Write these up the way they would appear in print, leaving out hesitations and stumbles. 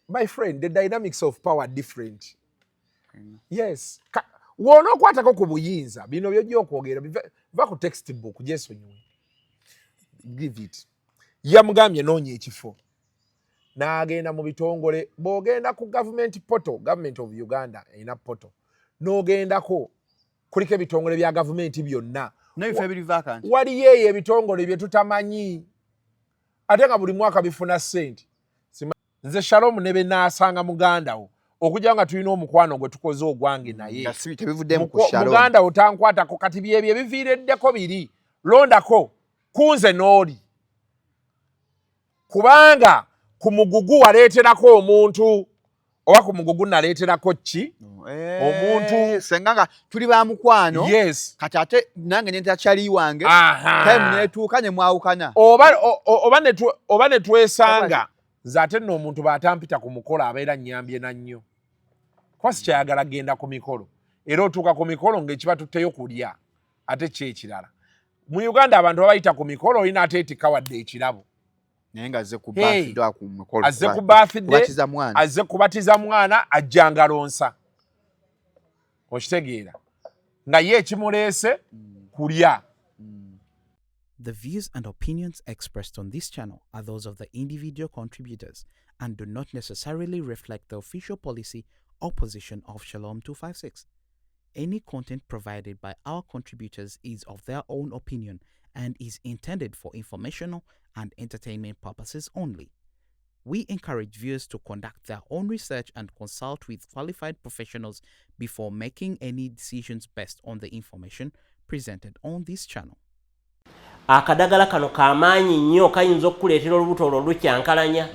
My friend, the dynamics of power different. Yes, wonookwatako ku buyinza, bino byojja okwogera va ku textbook, gyesonyiwe, give it. Yamugambye noonya ekifo, n'agenda mu bitongole. Bw'ogenda ku government portal, Government of Uganda erina portal, n'ogendako kuliko ebitongole bya gavumenti byonna. N'ebifo ebiri vacant. Waliyo eyo ebitongole bye tutamanyi, ate nga buli mwaka bifuna ssente. Nze Shalom ne benaasanga muganda wo, okujja nga tulina omukwano gwe tukoze ogwange naye. Nga si tebivuddemu ku Shalom. Muganda wo tankwatako. Kati byebyo ebiviireddeko biri londako kunze n'oli, kubanga ku mugugu waleeterako omuntu, oba ku mugugu naleeterako ki? Omuntu. Senga nga tuli ba mukwano. Yes. Kati ate nange nenta kyali wange. Time netuuka ne mwawukana. Oba ne twesanga. Nze ate nno omuntu bw'atampita ku mukolo abeera nnyambye na nnyo, kuba sikyayagala genda ku mikolo, era otuuka ku mikolo ng'ekibatutteyo kulya. Ate ki ekirala, mu Uganda abantu babayita ku mikolo, olina ateetikka wadde ekirabo. Naye nga azze ku Hey. birthday, ku mukolo. Azze ku birthday, kubatiza mwana. Azze kubatiza mwana, ajja ngalonsa, okitegeera nga ye ekimuleese kulya. The views and opinions expressed on this channel are those of the individual contributors and do not necessarily reflect the official policy or position of Shalom 256. Any content provided by our contributors is of their own opinion and is intended for informational and entertainment purposes only. We encourage viewers to conduct their own research and consult with qualified professionals before making any decisions based on the information presented on this channel. Akadagala kano kamaanyi nnyo, kayinza okukuleetera olubuto olwo lukyankalanya.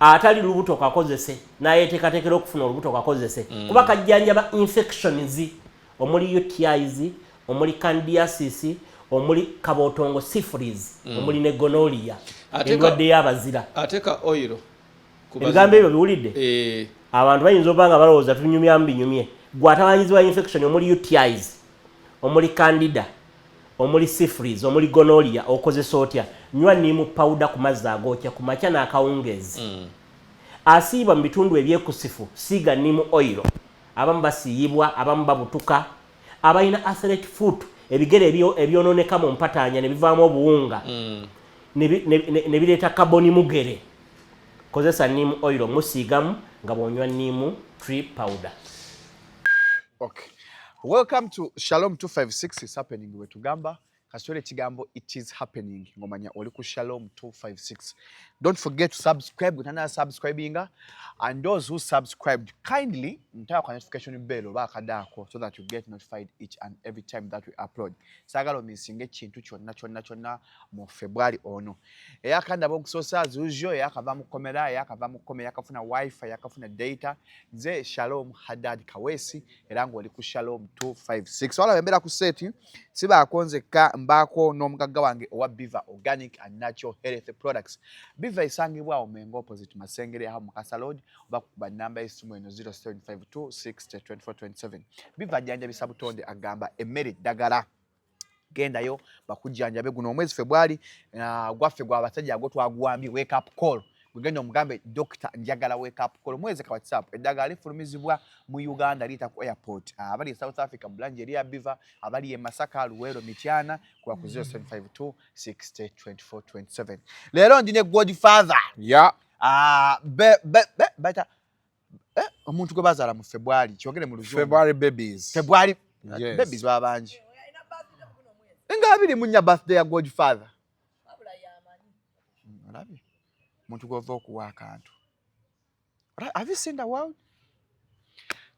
Atali lubuto kakozese, nayeteekateekera okufuna olubuto kakozese, kuba kajjanjaba infections omuli UTIs, omuli candidiasis, omuli kabotongo, syphilis, omuli ne gonorrhea, endwadde y'abazira. Ate ka oil. Ebigambo ebyo biwulidde? Eh. Abantu bayinza okuba nga balowooza tunyumyamu binyumye. Gwe atawanyizibwa infection omuli UTIs, omuli candida, omuli syphilis, omuli gonorrhea, okozesa otya? Nywa neem powder ku mazzi agookya ku makya n'akawungeezi. Asiibwa mu bitundu ebyekusifu, siiga neem oil. Abamu basiiyibwa, abamu babutuka. Abalina athlete foot, ebigere ebyononeka mu mpataanya ne bivaamu obuwunga, ne bireeta kaboni mugere, kozesa neem oil, musiigamu nga bw'onywa neem tree powder. Okay. Welcome to Shalom 256. It's happening. Wetugamba kasitole ekigambo "it is happening" ng'omanya oli ku Shalom 256. Don't forget to subscribe gwe subscribinga, and those who subscribed, kindly ntaka kwa notification bell oba akadaako so that you get notified each and every time that we upload. Saagala omissinga ekintu kyonna kyonna kyonna mu February ono. Eyakandaba okusoosa zuuzyo, eyakava mu kkomera, eyakava mu kkomera, eyakafuna WiFi, eyakafuna data. Nze Shalom Haddad Kaweesi, era ng'oli ku Shalom 256. Wala embeera ku set sibaako nzekka, mbaako n'omugagga wange owa Biva Organic and Natural Health Products. Biva esangibwa awo Mengo, opposite Masengere, awo Mukasa Road, oba kukuba namba y'essimu eno 0752 602427. Biva ajjanjabisa butonde, agamba emmere ddagala. Gendayo bakujjanjabe. Guno omwezi Febwali gwaffe gwa basajja, gwo twaguwambye wake up call. Gwegenda omugambe, "Dokita, njagala wake up call." Mwezi ka WhatsApp. Eddagala lifulumizibwa mu Uganda, liyita ku airport. Abali e South Africa, bulanje eri ya Biva. Abali e Masaka, Luweero, Mityana, kuba ku 0752 60 24 27. Leero ndi ne godfather. Be, baita omuntu gwe bazaala mu Febwali, kyogere mu Luzungu. February babies. Febwali. Yes. Babies baba bangi nga 24, birthday ya godfather. Olabye omuntu gwova okuwa akantu. Have you seen the world?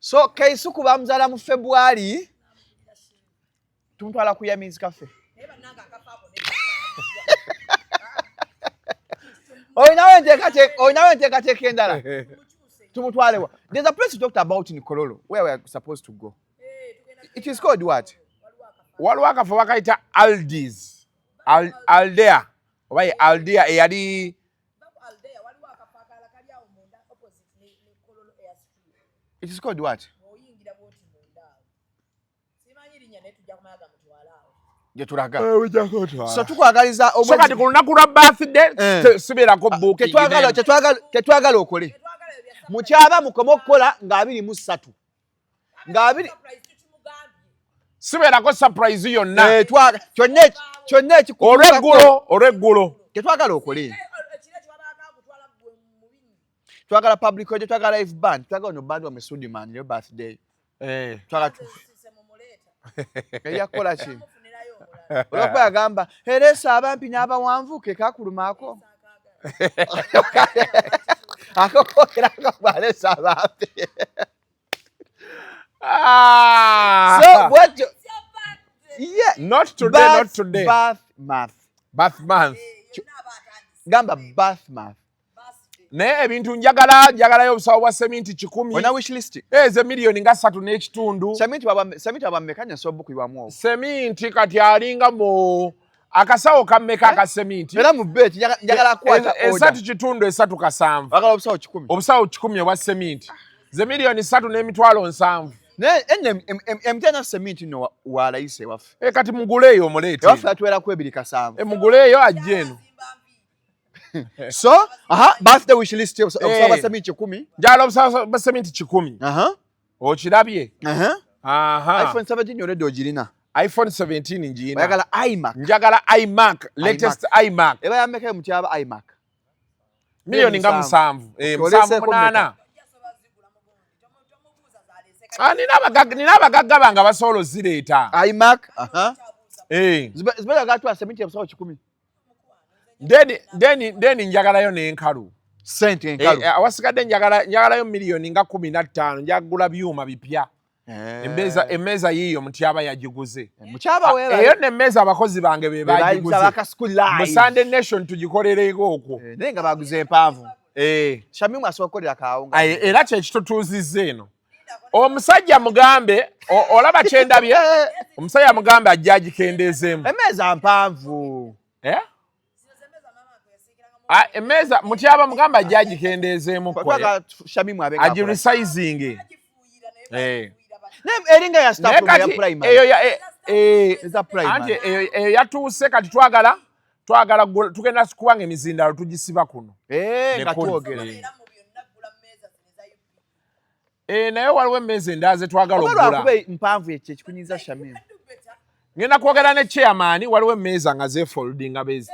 So Keisuku bamuzaala mu Febwali, tumutwala ku Yamizi Cafe. Olinawo enteekateeka endala? Tumutwalewa? There's a place you talked about in Kololo where we are supposed to go. It is called what? Waliwo akafo bakayita Aldis. Aldea, oba ye Aldea eyali. It is called what? Gye tulaga. Eh, So tukwagaliza so kati ku lunaku lwa birthday Eh. sibeerako booking. Tetwagala okole mukyaba, mukome okukola nga 23, nga abiri. Sibeerako surprise yonna. Eh, kyonna ekikutuukako. Olweggulo, olweggulo. Tetwagala okole, twagala public holiday, twagala live band, twagala ono band wamwe Sudiman yo birthday. Eh. Twagala eyakukola ki olwokuba yagamba ereesa abampi n'abawanvu ke kakulumaako akokwogerako bwaleesa abampi. Ah! So bwetyo, yeah. Not today, not today. Birth month. Birth month. Gamba birth month. Naye ebintu njagala, njagalayo obusawo bwa seminti 100. Olina wish list. Eze miliyoni nga 3.5. Seminti abammeka nsobola okuyiwamu obwo? Seminti kati alinga mu akasawo kammeka aka seminti? Era mu beeti njagala kukwata. 3.5, 3.7. Wagala obusawo 100? Obusawo 100 obwa seminti ze miliyoni 3 n'emitwalo 70. Naye enne emutena seminti nno walayise ewaffe. E, kati muguleeyo omuleete. Ewaffe atuwerako 2.70. E, muguleeyo ajje eno. So aha, birthday wish list, obusawo bwa Eh. seminti 100. Njagala obusawo bwa seminti 100. Okirabye? Aha. Aha. iPhone 17 already ogirina? iPhone 17 ngiina. Oyagala iMac? Njagala iMac, latest iMac. Eba yameka mutyaba iMac? Miliyoni nga 7. Eh, Okay, 7 oleseeko 8. Ah, nina abagagga bange basobola ozireeta. iMac, aha. Eh. Ziba gatwa seminti obusawo 100. Then njagalayo n'enkalu. Sente enkalu. Eh, awasigadde njagalayo miliyoni nga 15, njagula byuma bipya. Emmeeza yiiyo mutyaba yagiguze. Mukyaba weebale. Eyo nno emmeeza abakozi bange be bagiguze. Bakasuku Mu live. Sunday Nation tugikorereko okwo. Eh, naye nga baguze empanvu. Eh. Shamimu asobola kukolera kawunga. Aye, era kyekitutuuzizza eno. Omusajja mugambe, olaba kyendabye, omusajja mugambe ajja agikendeezeemu. Emmeeza mpanvu. Eh? Ah, emmeeza mutyaba mugambe ajja agikendeezeemu ko. Twagala Shamimu abe nga akola. Agiresizing. Eh. Naye eringa ya staff Naye room ya kati primary. eyo ya eh, Eza primary. Anti eyo yatuuse kati twagala tugenda kubanga emizindalo tugisiba kuno. Eh, nga Ne kuli. twogera. Eh, naye waliwo emmeeza endala ze twagala Oba okugula. lwakuba mpanvu ekyo ekikunyiza Shamimu. Ngenda kwogera ne chairman, waliwo emmeeza nga zeefoldinga bezi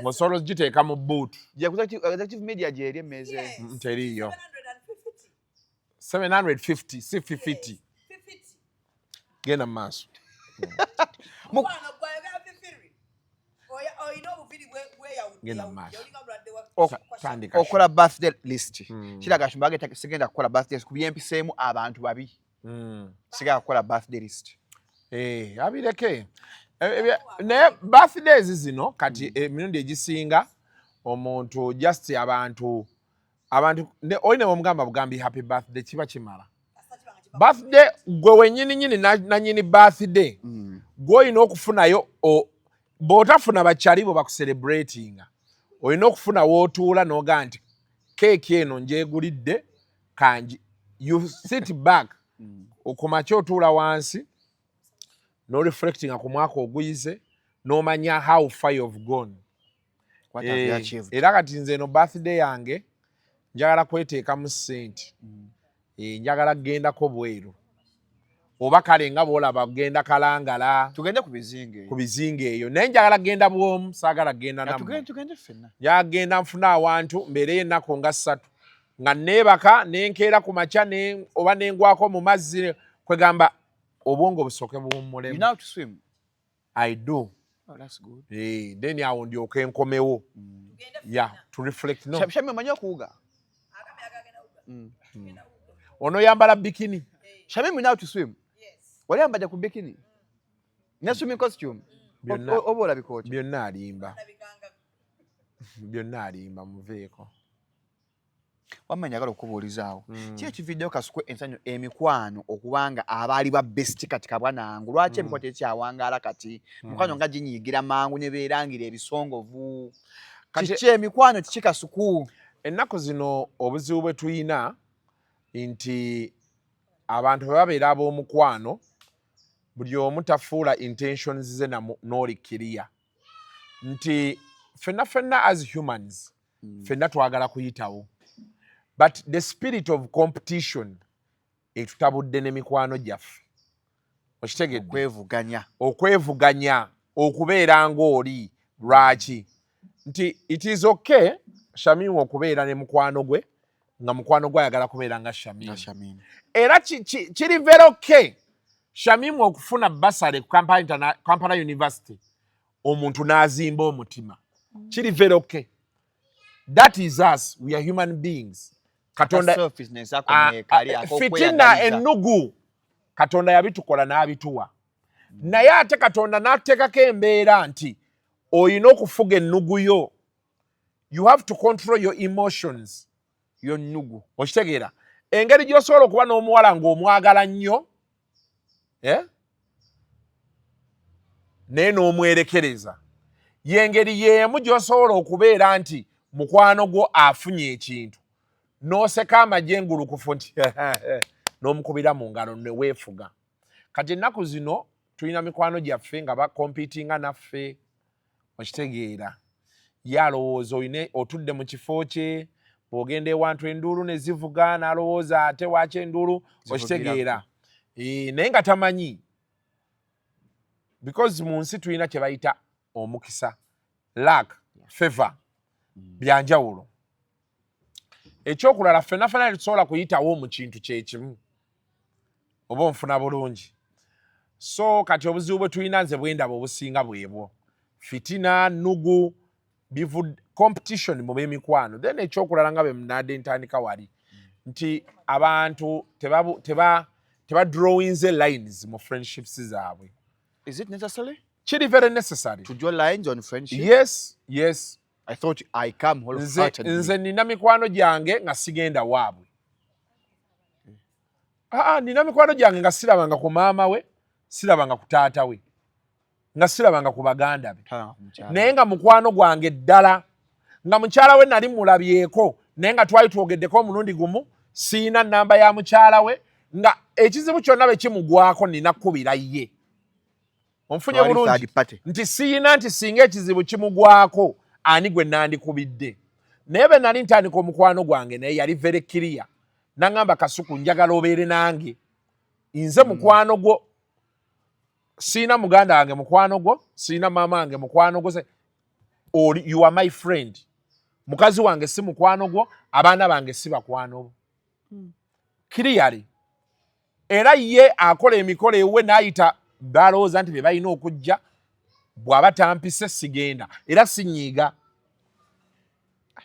ng'osobola ogiteeka mu boot. Gye ku Executive Media gyeri emmeeza eyo. Teriiyo. 750 si 50. Genda mu maaso. Genda mu maaso. Tandika. Okola birthday list. Kiraga shumbage sigenda kukola birthday list ku byempiseemu abantu babi. Sigenda kukola birthday list. Eh, abireke. Naye birthdays zino kati emirundi egisinga omuntu just abantu olina bwomugamba bugambi happy birthday kiba kimala. Birthday gwe wennyini nyini nanyini birthday gw'olina okufunayo, bw'otafuna bakyali bo bakucelebratinga, olina okufuna w'otuula n'ogaa nti keeki eno ngyegulidde kanji. You sit back okumakya, otuula wansi n'oreflectinga ku mwaka oguyize n'omanya how far you've gone. What have you Eh, achieved? Era kati nze eno birthday yange njagala kweteekamu ssente. Eh, njagala kugendako bweru oba kale nga bwolaba kugenda Kalangala. Tugende ku bizinga eyo. Ku bizinga eyo, naye njagala kugenda bwomu, saagala kugenda Na nammwe. tugende ffenna. Njagala kugenda nfune awantu mbeereyo ennaku nga 3 nga neebaka nenkeera ku makya oba nengwako mu mazzi, kwegamba obwongo busooke You buwummulemu. know how to swim? I do. Oh, that's good. Eh, then awo ndyoke nkomewo, yeah, to reflect, no. Shami omanyi okuwuga? Onoyambala bikini. Shami, you know how to swim? Wali ambadde ku bikini? Ne swimming costume? Byonna. Oba olabika otya? Byonna alimba, byonna alimba, muveeko. Wamma njagala okubuulizaawo. Ki ekividdeyo Kasuku ensanyu emikwano okubanga abaali ba best kati kabwanangu? Lwaki emikwano tekyawangaala kati? Mikwano nga ginyiigira mangu ne beerangira ebisongovu. Kiki emikwano, kiki Kasuku? Ennaku zino obuzibu bwe tuyina nti abantu bwe babeera ab'omukwano Buli omu tafuula intentions ze n'oli clear nti ffenna ffenna as humans, ffenna twagala kuyitawo, but the spirit of competition etutabudde ne mikwano gyaffe, okitegedde? Okwevuganya. Okwevuganya, okubeera ng'oli. Lwaki nti it is okay Shamimu okubeera ne mukwano gwe nga mukwano gwe ayagala kubeera nga Shamimu. Nga Shamimu. Era kiri very okay Shamimu okufuna bursary ku Kampala University, omuntu n'azimba omutima. Kiri very okay. That is us, we are human beings. Katonda Selfishness ako Ah, mwekali, ah, ak'okweyagaliza. fitina, ennugu, Katonda yabitukola n'abituwa, naye ate Katonda n'atuteekako embeera nti olina okufuga ennugu yo. You have to control your emotions. Yo nnugu. Okitegeera engeri gy'osobola okuba n'omuwala ng'omwagala nnyo, eh? Naye n'omwerekereza, yengeri y'emu gy'osobola okubeera nti mukwano gwo afunye ekintu n'oseka amajengulukufu nti n'omukubira mu ngalo ne weefuga. Kati ennaku zino tulina mikwano gyaffe nga bacompetinga naffe, okitegeera? Ye alowooza oyine otudde mu kifo kye, bw'ogenda ewantu enduulu ne zivuga, n'alowooza ate waaki enduulu, okitegeera? Naye nga tamanyi, because mu nsi tulina kye bayita omukisa, luck, favor, byanjawulo. Ekyokulala, ffenna ffenna tetusobola kuyitawo mu kintu kyekimu, oba onfuna bulungi? So kati obuzibu bwe tulina, nze bwendaba obusinga bwebwo fitina, nugu, bivu, competition mu b'emikwano. Then ekyokulala, nga bwe munadde ntandika wali nti abantu teba drawinze lines mu friendships zaabwe. Is it necessary Kiri very necessary. to draw lines on friendship? Yes. I thought I come Nze, wholeheartedly. nze nina mikwano gyange nga sigenda waabwe. Aa, nina mikwano gyange nga sirabanga ku maama we, sirabanga ku taata we, nga sirabanga ku baganda be. Talanga ku mukyala. Naye nga mukwano gwange ddala, nga mukyala we nali mulabyeko, naye nga twali twogeddeko omulundi gumu. Siina namba ya mukyala we, nga ekizibu kyonna bwe kimugwako nina kkubira ye. Onfunye Tewali bulungi? third party. Nti siina nti singa ekizibu kimugwako ani gwe nandikubidde. Naye bwe nali ntandika omukwano gwange naye, yali very clear, naŋŋamba, "Kasuku, njagala obeere nange, nze mukwano gwo. Siina muganda wange mukwano gwo, siina maama wange mukwano gwo. Oli, you are my friend. Mukazi wange si mukwano gwo, abaana bange si bakwano bo." Clearly. Era ye akola emikolo ewuwe n'ayita balowooza nti be balina okujja. Bw'aba tampise sigenda, era sinyiiga.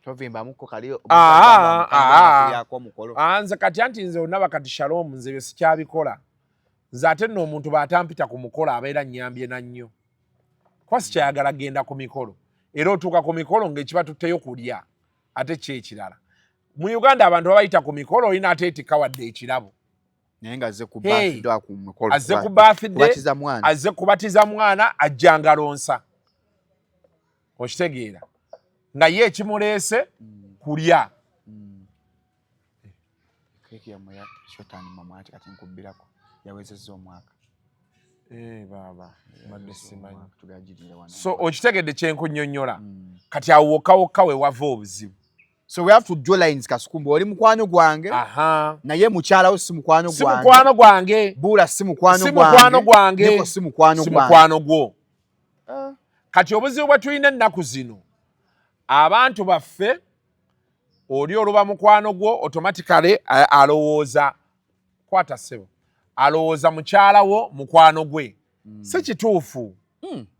Tovimbamuko kali. Ah, ah. Yako omukolo. Ah, nze kati anti nze onaba kati Shalom, nze byo sikyabikola. Nze ate nno omuntu bw'atampita ku mukolo abeera nnyambye na nnyo, kuba sikyayagala genda ku mikolo. Era otuuka ku mikolo ng'ekibatutteyo kulya, ate ki ekirala? Mu Uganda abantu babayita ku mikolo, olina ate etikka wadde ekirabo. Naye nga azze ku Hey. birthday, ku mukolo. Azze ku birthday, kubatiza mwana. Azze kubatiza mwana, ajja ngalonsa, okitegeera? Nga ye ekimuleese kulya. Keeki yammwe ya shotani mama, ati kati nkubbirako, yawezezza omwaka. Eh, baaba mbadde simanyi. Omwaka, tugagirire wano. So okitegedde kyenkunnyonnyola? Kati awo wokka wokka we wava obuzibu. So we have to draw lines. Kasukumba oli mukwano gwange, naye mukyala wo si mukwano Si gwange. mukwano gwange. Buula si mukwano Si mukwano gwange. Niko si mukwano Si gwange. mukwano gwo. Ah. Kati obuzibu bwe tulina ennaku zino, abantu baffe, oli oluba mukwano gwo, automatically alowooza kwata ssebo, alowooza mukyala wo mukwano gwe. Si kituufu.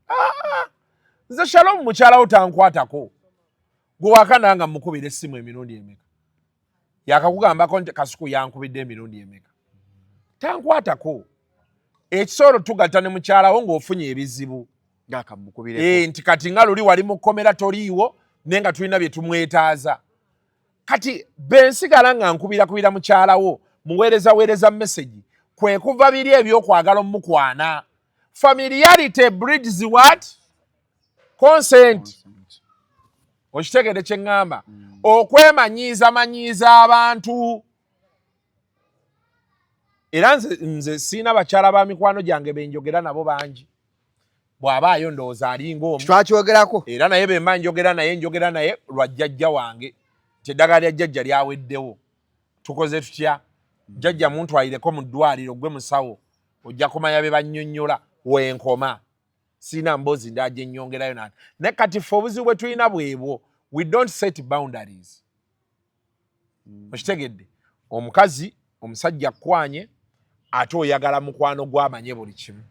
Ah, ah. Nze Shalom, mukyala wo tankwatako. Gwe wakana nga mukubira essimu emirundi emeka? Yakakugambako nti Kasuku yankubidde emirundi emeka? Tankwatako. Ekisoolo tugatta ne mukyala wo ng'ofunye ebizibu. Ngakamukubireko. Eh, nti kati nga luli wali mu kkomera toliiwo, naye nga tulina bye tumwetaaza. Kati bensigala nga nkubirakubira mukyala wo, muweereza weereza message, kwe kuva biri ebyokwagala omukwana. Familiarity breeds what? Consent. Okitegedde kye ŋŋamba? Okwemanyiiza manyiiza abantu. Era nze siina bakyala ba mikwano gyange benjogera nabo bangi. Bw'abaayo ndowooza alinga omu. Twakyogerako. Era naye bemba njogera naye, njogera naye lwa jjajja wange, nti eddagala lya jjajja lyaweddewo, tukoze tutya? Jjajja muntwalireko mu ddwaliro, gwe musawo ojja kumanya bye bannyonnyola. Wenkoma, siina mboozi ndala gye nnyongerayo nani. Naye kati ffe obuzibu bwe tulina bwebwo, we don't set boundaries. Okitegedde? Omukazi, omusajja akkwanye, ate oyagala mukwano gwamanye buli kimu.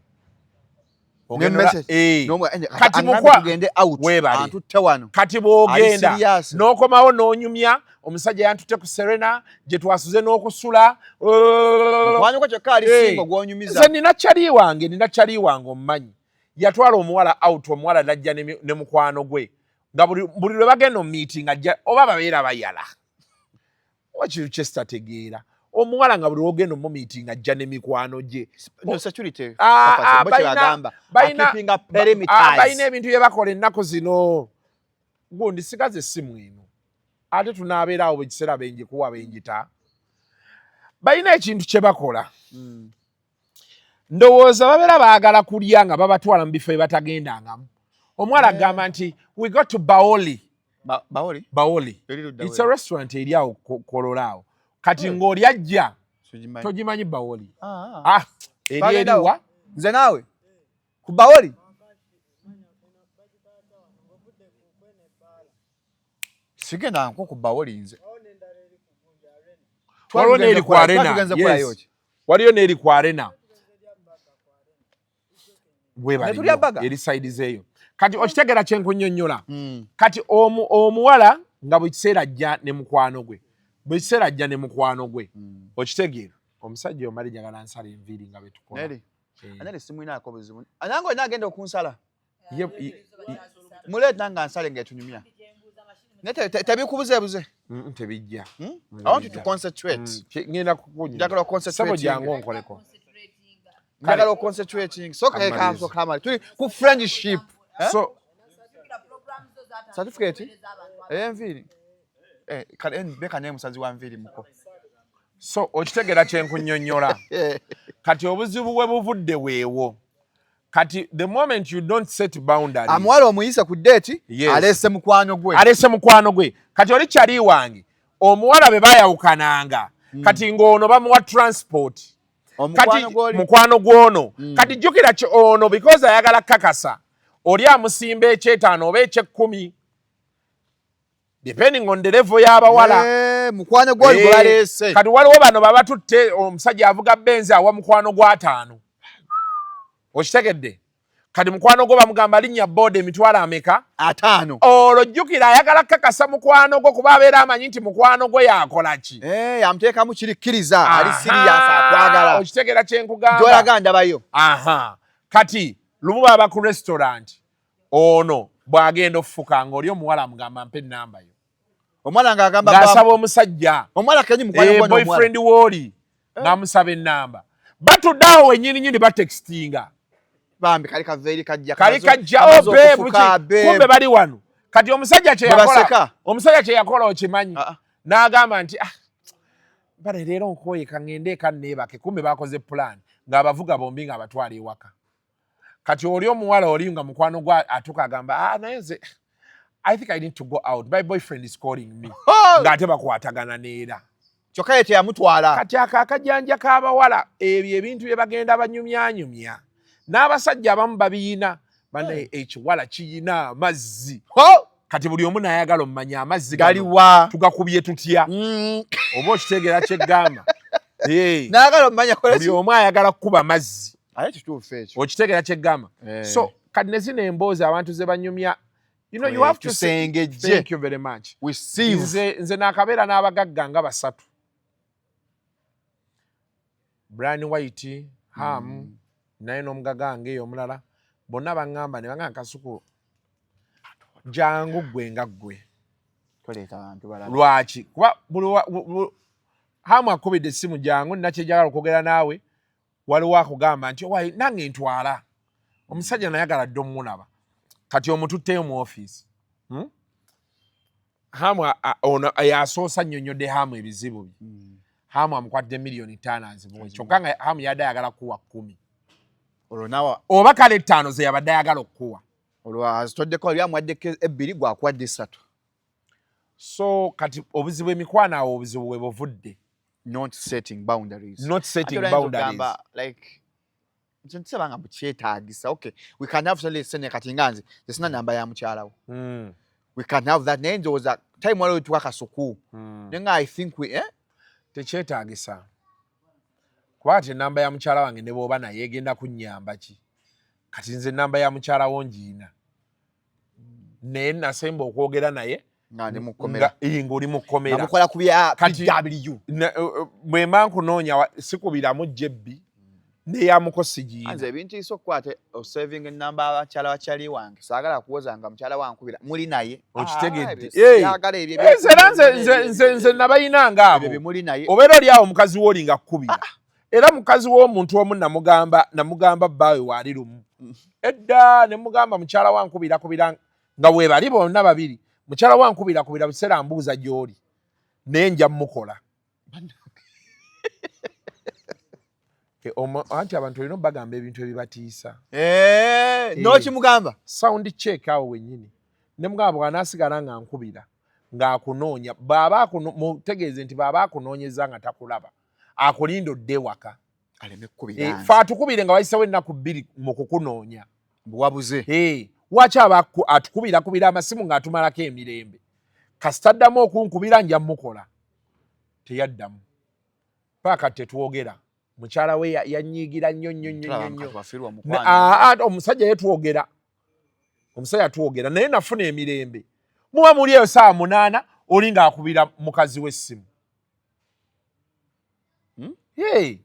Kati kati bwogenda n'okomawo n'onyumya, omusajja yantutte ku Serena gye twasuze n'okusula. Nze nina kyali wange, nina kyali wange omumanyi, yatwala omuwala out, omuwala najja ne mukwano gwe, nga buli lwe bagenda omu meeting ajja, oba babeera bayala wakiri kyesitategeera. Omuwala nga buli lwogenda omu meeting ajja ne mikwano gye. Balina ebintu bye bakola ennaku zino. Gundi sigaza essimu eno, ate tunaabeera awo bwe kiseera benjikuwa benjita. Balina ekintu kye bakola. Ndowooza babeera baagala kulya nga babatwala mu bifo bye batagendangamu. Omuwala agamba nti, "We go to Baoli." Baoli? Baoli, it's a restaurant eri awo Kololo awo. Kati ng'oli ajja, togimanyi Baoli? Ah, eri eriwa? Nze naawe ku Baoli? Sigenda nko ku Baoli nze. Waliwo n'eri ku Arena, yes. Waliyo n'eri ku Arena eri side zeeyo. Kati okitegeera kyenkunyonnyola? Kati omuwala nga buli kiseera ajja ne mukwano gwe, buli kiseera ajja ne mukwano gwe. Okitegeera? Omusajja omali njagala nsala enviiri nga betukola. Anali simwinaako buzibu. Nange olina agenda okunsala, muleeta nga nsale nga etunyumya, naye tebikubuzeebuze. Tebijja. I want you to concentrate. Ngenda kukunyumya. Njagala Sebo, jangu onkoleko. Njagala concentrating. So kanso kamali tuli ku friendship. So certificate enviiri, beka naye musazi wa nviiri muko. So okitegeera kyenkunnyonnyola? Kati obuzibu bwe buvudde weewo. Kati the moment you don't set boundaries, amuwala omuyise ku date, Yes. aleese mukwano gwe. Aleese mukwano gwe. Kati oli kyali wange omuwala bwe bayawukananga, kati ng'ono bamuwa transport. Kati omukwano gwoli. Mukwano gw'ono. Kati jjukira ki ono, because ayagala kakasa oli, amusimba ekyetaano oba ekyekumi, depending on the level y'abawala. Mukwano gwoli gwe baleese. Kati waliwo bano babatutte, omusajja avuga Benz, awa mukwano gw'ataano. Okitegedde? Kati mukwano gwo bamugamba linnya boda, emitwalo ameka? 50. Olwo jjukira ayagala kakasa mukwano gwo, kuba abeera amanyi nti mukwano gwe yakola ki? Amuteekamu kiri kkiriza ali serious, akwagala. Okitegeera kyenkugamba? Gyolaga ndabayo. Aha, kati lumu baba ku restaurant, ono bw'agenda okufuka ng'oli omuwala amugamba, "Mpa ennamba yo." Omwana ng'agamba ng'asaba omusajja. Omuwala kenyi mukwano gwo n'omuwala. Boyfriend wooli n'amusaba ennamba, batudde awo wennyininyini batextinga. Bambi kali kaveeri kajja. Kali kajja. Kamaze oh, babe, okufuka, buki? Babe. Kumbe bali wano. Kati omusajja kye Bwe yakola, baseka. omusajja kye yakola okimanyi? Ah, ah. N'agamba nti, "Ah, bale leero nkooye, kaŋŋende eka neebake." Kumbe bakoze plan ng'abavuga bombi ng'abatwala ewaka. Kati oli omuwala oli nga mukwano gwa atuuka agamba, "Ah, naye nze I think I need to go out, my boyfriend is calling me." Oh! Ng'ate bakwatagana neera. Kyokka ye teyamutwala. Kati ako akajanja k'abawala, ebyo ebintu bye bagenda banyumyanyumya n'abasajja abamu babiyina banaye, ekiwala kiyina amazzi. Oh! Kati buli omu n'ayagala omumanya amazzi gano galiwa? Tugakubye tutya? Oba okitegeera kyeggamba? Naagala omumanya kola Buli omu ayagala kukuba mazzi. Aye kituufu ekyo. Okitegeera kyeggamba? So kati ne zino emboozi abantu ze banyumya, you have to say, tusengejje. Thank you very much. We sieve. Nze nakabeera n'abagagga nga basatu, Brian White, Ham, naye n'omugagga nga eyo omulala, bonna baŋŋamba ne baŋŋamba, "Kasuku, jangu ggwe nga ggwe." Toleeta bantu balala. Lwaki? Kuba buli Hamu akubidde essimu, "Jangu, nina kyenjagala okwogera naawe," waliwo akugamba nti, "Owaye nange ntwala omusajja nayagala dde omulaba." Kati omututteyo mu ofiisi, Hamu ono yasoosa nnyonnyodde Hamu ebizibu bye. Hamu amukwatidde 5 miliyoni azimuwe, kyokka nga Hamu yadde ayagala kuwa 10. Olwo nawa. Oba kale 5 ze yabadde ayagala okukuwa. Olwo azitoddeko, oli amuwaddeko 2, gwakuwadde 3. So kati obuzibu, emikwano awo obuzibu bwe buvudde. Not setting boundaries. Not setting Ate oyinza boundaries. okugamba, like nze ntisaba nga mukyetaagisa. Okay, we can have sene kati nga nze sina namba ya mukyalawo. We can have that, naye ndowooza time waliwo tuwa kasuku. Naye nga I think we, eh? Tekyetaagisa, kuba kati enamba ya mukyala wange ne bw'oba naye egenda kunnyamba ki? Kati nze enamba ya mukyala wo ngiina, naye nasemba okwogera naye nga ndi mu kkomera. Ng'oli mu kkomera. Nga mukola ku bya PW. Bwe mba nkunoonya sikubiramu jebbi neyamuko sigiina. Nze ebintiisa okukwata osaving enamba abakyala bakyali wange, saagala kuwoza nga mukyala wankubira muli naye. Okitegedde? Ah, saagala ebyo. Nze era nze nabayina ngaabo. Ebyo bimuli naye. Obeera oli awo, omukazi wo oli nga kkubira, era mukazi w'omuntu omu namugamba bbaawe waali lumu edda, ne mugamba, "Mukyala wankubirakubira," nga weebali bonna babiri, "Mukyala wankubirakubira biseera mbuuza gy'oli, naye nja mmukola." Anti abantu olina obbagamba ebintu ebibatiisa. N'okimugamba. Sound check awo wennyini ne mugamba, bw'anaasigala nga nkubira ng'akunoonya, bw'aba mutegeeze nti bw'aba akunoonyeza nga takulaba, akulinda odde ewaka. Aleme kukubira nze. Fe atukubire nga wayisewo ennaku 2 mu kukunoonya. Buwabuze. Waki aba atukubirakubira amasimu ng'atumalako emirembe? Kasita addamu okunkubira nja mukola. Teyaddamu paaka, tetwogera. Mukyala we yanyiigira nnyo nnyo nnyo nnyo nnyo. Wafiirwa mukwano. Omusajja ye twogera, omusajja twogera naye, nafuna emirembe. Muba muli eyo saawa 8, oli ng'akubira mukazi w'essimu. Hey.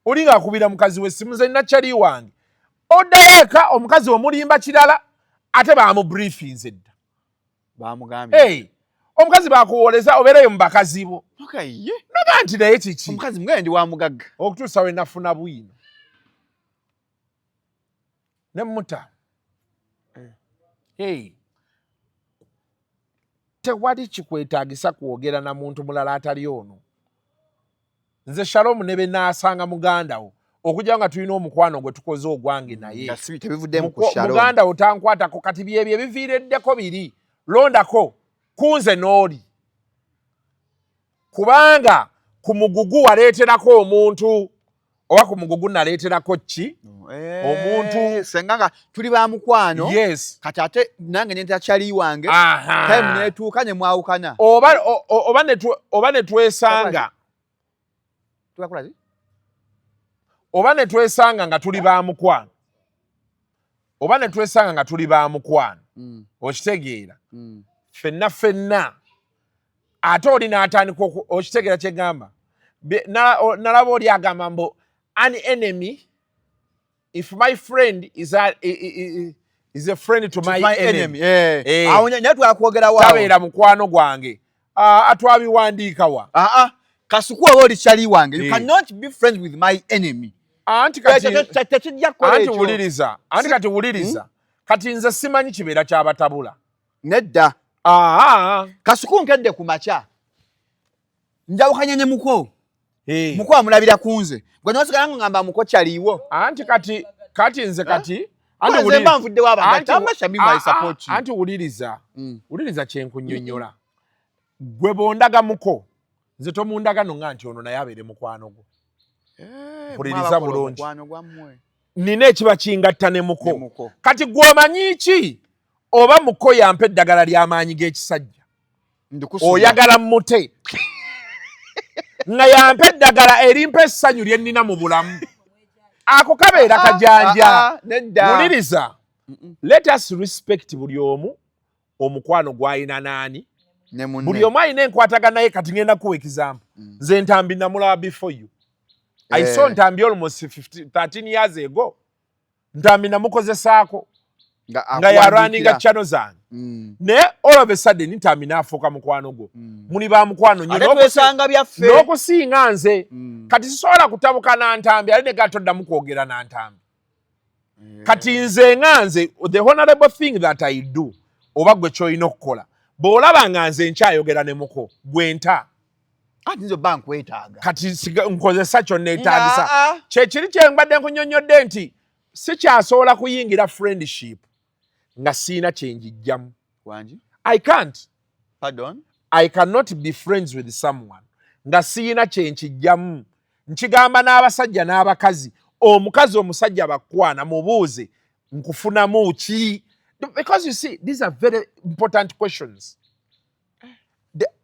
Oli ng'akubira mukazi w'essimu. Nze nakyali wange oddayo eka, omukazi omulimba kirala, ate bamubriefinze dda. Bamugambye. Hey. Omukazi bakuwoleza obeereyo mu bakazi bo. Okay, ye. Noga nti naye kiki? Omukazi mugende ndi wa mugagga. Okutuusa we nafuna bwino ne muta. Hey. Tewali kikwetaagisa kwogera na muntu mulala atali ono. Nze Shalom ne benaasanga muganda wo, okujja nga tulina omukwano gwe tukoze ogwange naye. Nga si tebivuddemu ku Shalom. Muganda wo tankwatako. Kati byebyo ebiviireddeko biri londako kunze n'oli, kubanga ku mugugu waleeterako omuntu, oba ku mugugu naleeterako ki? Omuntu. Senga nga tuli ba mukwano. Yes. Kati ate nange nenta kyali wange. Time netuuka ne mwawukana. Oba ne twesanga Tukakola ki? Oba ne twesanga nga tuli ba mukwano, oba ne twesanga nga tuli ba mukwano. Okitegeera? Ffenna ffenna, ate oli n'atandika okitegeera kyegamba. Nalaba oli agamba mbu an enemy, if my friend is a friend to my my enemy, enemy. Eh. Eh. Awo naye twakwogera wa? Tabeera mukwano gwange. Ah, twabiwandiika wa? Ah ah. Kasuku, oba oli kyali wange. You Eh. cannot be friends with my enemy. Anti kati Tekijja kukola anti ekyo. wuliriza, anti kati wuliriza, kati nze simanyi kibeera kyabatabula. Nedda. Aa. Kasuku, nkedde ku makya. Njawukanye ne muko. Eh. Muko amulabira ku nze. Gwe nosigala ngamba muko kyaliwo. Anti kati nze kati Nze mba nvuddewo abagatta, Anti Shamim, I support you. Anti wuliriza. Wuliriza kyenkunnyonnyola. Gwe bondaga muko, nze tomundaga nonga nti ono naye abeere mukwano gwo. Mpuliriza Mwabakola bulungi. omukwano gwammwe. Nina ekiba kingatta ne muko. Ne muko. Kati gwe omanyi ki oba muko yampa eddagala ly'amaanyi g'ekisajja? Ndikusubya. Oyagala mute nga yampa eddagala erimpa essanyu lye nnina mu bulamu? Ako kabeera kajanja. Ah, ah, nedda. Wuliriza, let us respect buli omu omukwano gw'alina naani. Ne munne. Buli omu alina enkwatagana naye. Kati ngenda kuwa example. Nze Ntambi namulaba before you. I saw Ntambi almost 15, 13 years ago. Ntambi namukozesaako nga nga yarunninga akuwandiikira. Channel zange. Naye all of a sudden Ntambi n'afuuka mukwano gwo. Muli ba mukwano nnyo Ate twesanga byaffe. N'okusinga nze. Kati sisobola kutabuka na Ntambi ate nega toddamu kwogera na Ntambi. Kati nze nga nze, the honorable thing that I do, oba gwe kyolina okukola, bw'olaba nga nze nkyayogera ne muko gwe nta. Ati nze oba nkwetaaga. Kati nkozesa kyonna etaagisa. Nga, Kyekiri kyembadde nkunyonnyodde nti sikyasobola kuyingira friendship nga siina kyenjijjamu. Wangi? I can't. Pardon? I cannot be friends with someone nga siina kyenkijjamu. Nkigamba n'abasajja n'abakazi, omukazi omusajja bakwana mubuuze, nkufunamu ki? Because you see, these are very important questions.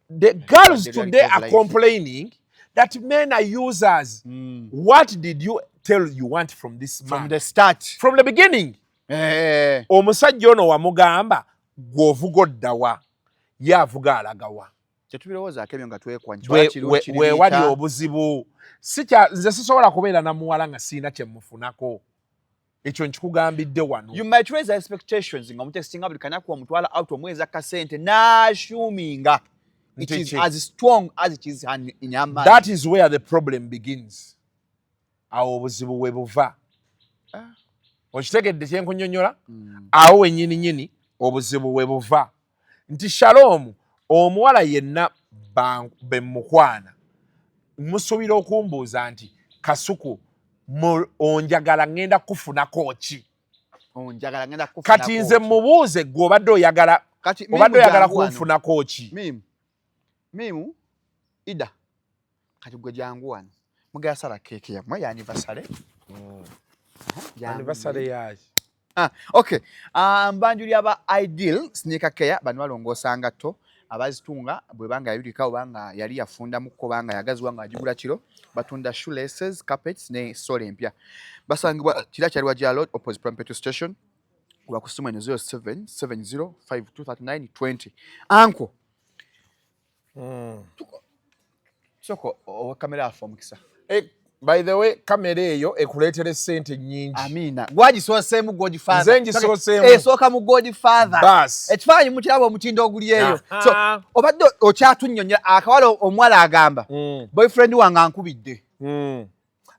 The girls The reality today of are life. complaining that men are users. What did you tell you want from this man? From the start. From the beginning. Eh. Omusajja ono wamugamba gw'ovuga oddawa, ye avuga alagawa? Tetubirowoozaako ebyo nga twekwa. We wali obuzibu. Sikya nze sisobola kubeera na muwala nga siina kye mufunako. Ekyo nkikugambidde wano. You might raise expectations nga omutextinga buli kanaku, omutwala out, omuweeza kasente n'assuminga it Nti is ki? as strong as it is in her mind. That is where the problem begins. Awo obuzibu we buva. Ah. Okitegedde kyenkunyonnyola? Awo wennyini nyini obuzibu we buva nti Shalom, omuwala yenna be mukwana musuubira okumbuuza nti, "Kasuku, onjagala ŋŋenda kufunako ki?" Onjagala ngenda kufunako Kati nze ki? mubuuze, gwe obadde oyagala Kati Mimu, obadde oyagala jangu wano. kunfunako ki? Mimu, Mimu, Ida, kati gwe jangu wano, mugera sala keeki yammwe ya anniversary. Jangu. Anniversary yaki? Ah, okay. Mbanjuli aba Ideal Sneaker Care. Bano balongoosa ngatto, abazitunga bwebanga yayulika obanga yali yafundamuko obanga yagaziwa nga agigula kiro. Batunda shoelaces, carpets ne sole empya. Basangibwa Kira Kyaliwajjala Road, opposite Prime Petrol Station. Kuba ku simu eno 0770523920. Anko, soko owa kamera afe omukisa. Eh, by the way, kamera eyo ekuleetera essente nnyingi. Amiina. Gwagisooseemu, Godfather. Nze ngisooseemu. Esooka mu Godfather. Bas. Ekifaananyi mukiraba, omutindo oguli eyo. So Aha. obadde okyatunnyonnyola akawala, omuwala agamba, "Boyfriend wange ankubidde."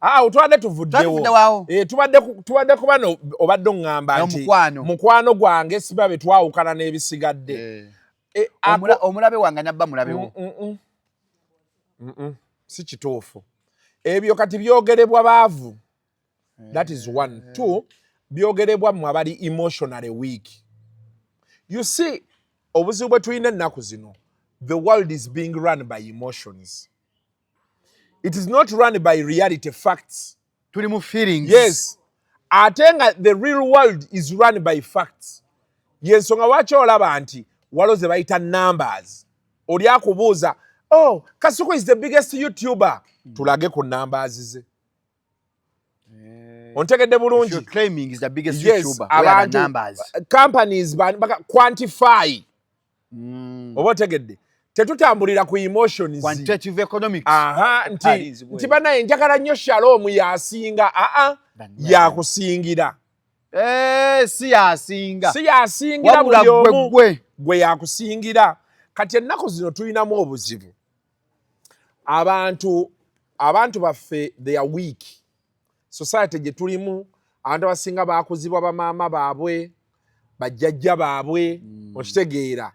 Ah, tubadde tuvuddewo. Twatuvuddewo. Eh, tubadde kuba no obadde oŋŋamba nti Omukwano. Mukwano gwange siba be twawukana n'ebisigadde. Eh, Omulabe wange anabba mulabewo. Si kituufu. Ebyo kati byogerebwa baavu. That is one. Two, byogerebwa mmwe abali emotionally weak. You see, obuzibu bwe tulina ennaku zino, the world is being run by emotions. It is not run by reality, facts. Tuli mu feelings. Yes, ate nga the real world is run by facts. Yensonga lwaki olaba nti waliwo ze bayita numbers. Oli akubuuza, "Oh, Kasuku is the biggest YouTuber." Tulage ku numbers ze. Ontegedde If bulungi? you're claiming is the biggest Yes. YouTuber, where are the Abantu numbers? companies quantify. Oba otegedde, tetutambulira ku emotions. Quantitative economics. Aha, nti Alizi nti banaye njagala nnyo Shalom, yasinga. Aa, yakusingira. Eh, si yasinga. Si yasingira. Wabula Buli gwe omu gwe gwe yakusingira. Kati ennaku zino tulinamu obuzibu. Abantu baffe, they are weak. Society gye tulimu, abantu abasinga bakuzibwa bamaama baabwe, bajjajja baabwe. Okitegeera?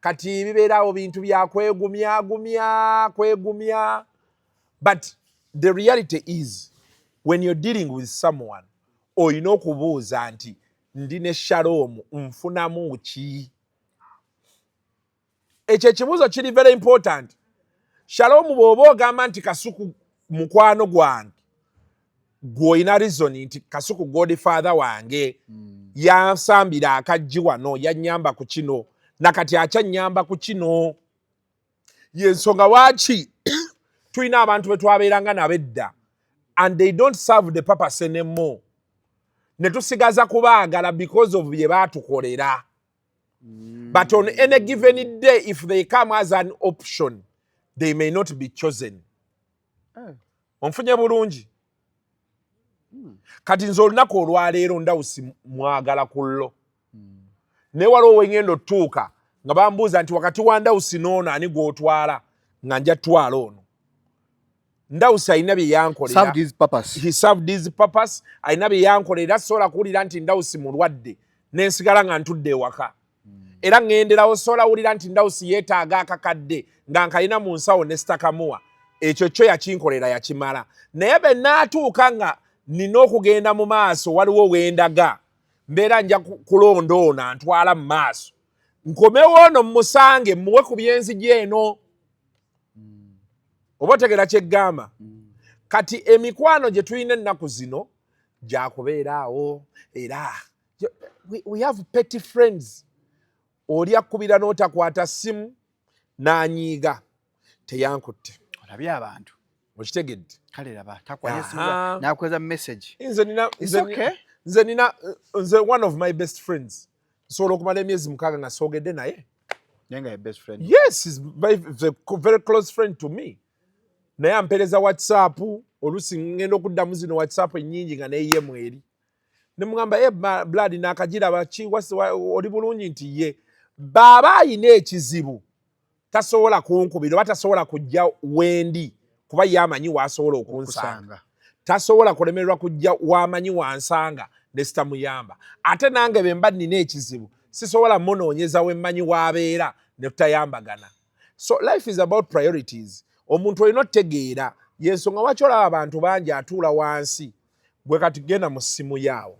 Kati bibeerawo bintu bya kwegumyagumya, kwegumya, but the reality is, when you're dealing with someone, olina okubuuza nti, "Ndi ne Shalom, nfunamu ki?" Ekyo ekibuuzo kiri very important. Shalom, bw'oba ogamba nti Kasuku mukwano gwange, gw'olina reason nti Kasuku godfather wange, yansambira akaggi wano, yannyamba ku kino, nakati akyannyamba ku kino. Yensonga waaki tulina abantu be twabeeranga nabo edda and they don't serve the purpose anymore, ne tusigaza kubaagala because of bye baatukolera. But on any given day, if they come as an option, they may not be chosen. Eh. Onfunye bulungi? Kati nze olunaku olwaleero Ndawusi mwagala ku llo, naye waliwo wengenda otutuuka nga bambuuza nti, "Wakati wa Ndawusi n'ono ani gw'otwala?" Nga nja twala ono. Ndawusi alina bye yankolera. Served his purpose. He served his purpose. Alina bye yankolera. Sobola kuwulira nti Ndawusi mulwadde nensigala nga ntudde ewaka. Era ŋŋenderawo, sobola wulira nti Ndawusi yeetaaga akakadde nga nkalina mu nsawo ne sitakamuwa. Ekyo kyo yakinkolera, yakimala. Naye bwe naatuuka nga nina okugenda mu maaso, waliwo wendaga, mbeera nja kulonda ono antwala mu maaso, nkomewo ono mmusange, mmuwe ku byenzija eno. Oba otegera kyeggamba? Kati emikwano gye tulina ennaku zino gyakubeera awo, era we have petty friends. Oli akkubira n'otakwata ssimu n'anyiiga, teyankutte. Olabye abantu. Okitegedde? Kale laba, takwata, nakweza message. Nze nina, nze nina, nze one of my best friends nsobola okumala emyezi 6 nga soogedde naye. Yes, is very close friend to me, naye ampeereza WhatsApp. Oluusi ngenda okuddamu zino WhatsApp ennyingi nga neyye mweri, ne mugamba, "E blood, nakagiraba ki? Oli bulungi?" Nti ye baaba ayina ekizibu tasobola kunkubira oba tasobola kujja wendi, kuba ye amanyi waasobola okunsanga. Tasobola kulemererwa kujja wamanyi wansanga ne sitamuyamba. Ate nange bwe mba nina ekizibu, sisobola munoonyeza wemmanyi waabeera ne tutayambagana. So life is about priorities. Omuntu olina otutegeera yensonga waki olaba abantu bangi atuula wansi. Gwe kati genda mu ssimu yaawo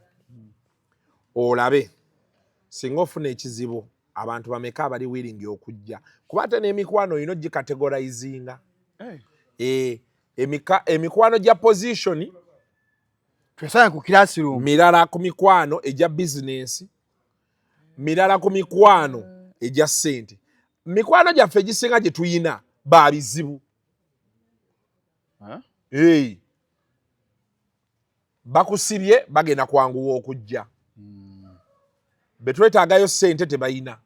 olabe singa ofuna ekizibu, abantu bameka abali willing okujja? Kuba ate n'emikwano olina ogicategorizinga. Hey. Emikwano gya position Twesanga ku classroom. Mirala ku mikwano egya bizinensi, mirala ku mikwano egya ssente. Mikwano gyaffe egisinga gye tuyina babizibu. Hey. Bakusibye, bagenda kwanguwa okujja. Betwetaagayo ssente tebayina.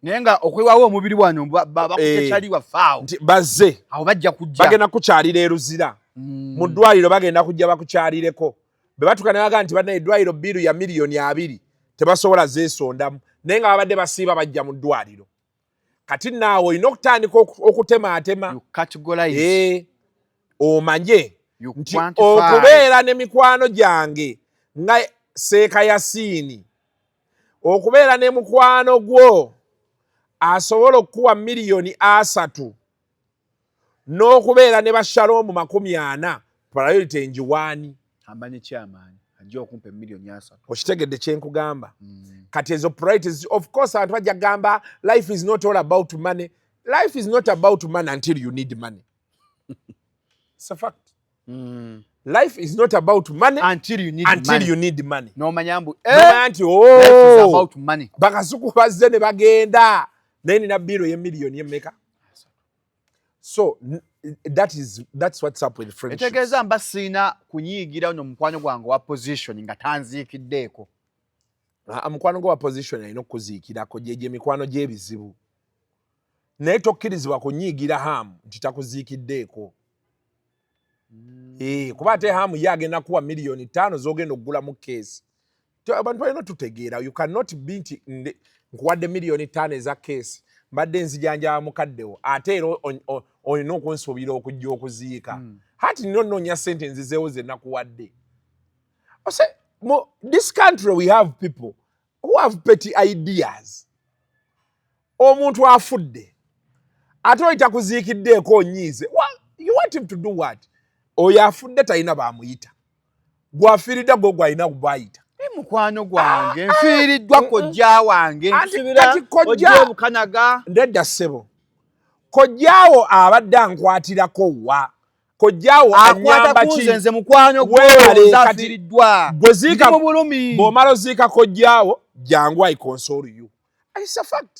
Naye nga okwewawo omubiri wano bakukyali waffe awo. Nti bazze. Awo bajja kujja. Bagenda kukyalira eruzira mu ddwaliro, bagenda kujja bakukyalireko. Bwe batuuka ne bagaa nti banna eddwaliro bill ya miliyoni 20, tebasobola zeesondamu, naye nga babadde basiiba bajja mu ddwaliro. Kati naawe olina okutandika okutemaatema. You categorize. Omanye You nti quantify. Okubeera ne mikwano gyange nga Seeka Yasiini, okubeera ne mukwano gwo asobola okukuwa miliyoni 30, n'okubeera ne bashaloomu 40, priority njiwaani? Amanyi kyamaanyi ajja okumpa emiliyoni 30. Okitegedde kyenkugamba? Kati ezo priorities, of course abantu bajja kugamba life is not all about money. Life is not about money until you need money. It's a fact. Life is not about money until you need until money. You need money. N'omanya mbu nomanya nti life is oh, about money. Bakasuku bazze ne bagenda, naye nina bill y'emiliyoni emmeka? So that's what's up with friendships. Etegeeza mba siina kunyiigira no mukwano gwange wa position nga tanziikiddeeko. Ah, mukwano gwo wa position alina okukuziikirako. Gyegyo emikwano gy'ebizibu, naye tokkirizibwa kunyiigira Hamu nti takuziikiddeeko. Eh, kuba ate Hamu ye agenda kuwa miliyoni 5 z'ogenda okugulamu keesi. Abantu balina tutegeera, you cannot be nti nkuwadde miliyoni 5 eza keesi, mbadde nzijanjaba mukaddewo, ate era olina okunsuubira okujja okuziika. Hati nina onoonya ssente nzizeewo ze nakuwadde. Ose, mu this country we have people who have petty ideas. Omuntu afudde, ate oyita kuziikiddeeko, onyiize. You want him to do what? Oyo afudde talina bamuyita, gwafiiriddwa gwe gwalina bayita. Mukwano gwange nfiiriddwa kojja wange. Anti nsubira kati ojja obukanaga. Nedda ssebo, kojjaawo abadde ankwatirako wa? Kojjaawo akwata anyamba kunze ki? Nze mukwano Weebale, gwe kati afiiriddwa. gwe ziika. Ndi mu bulumi. Bw'omala oziika kojjaawo, jangu, I console you. It's a fact.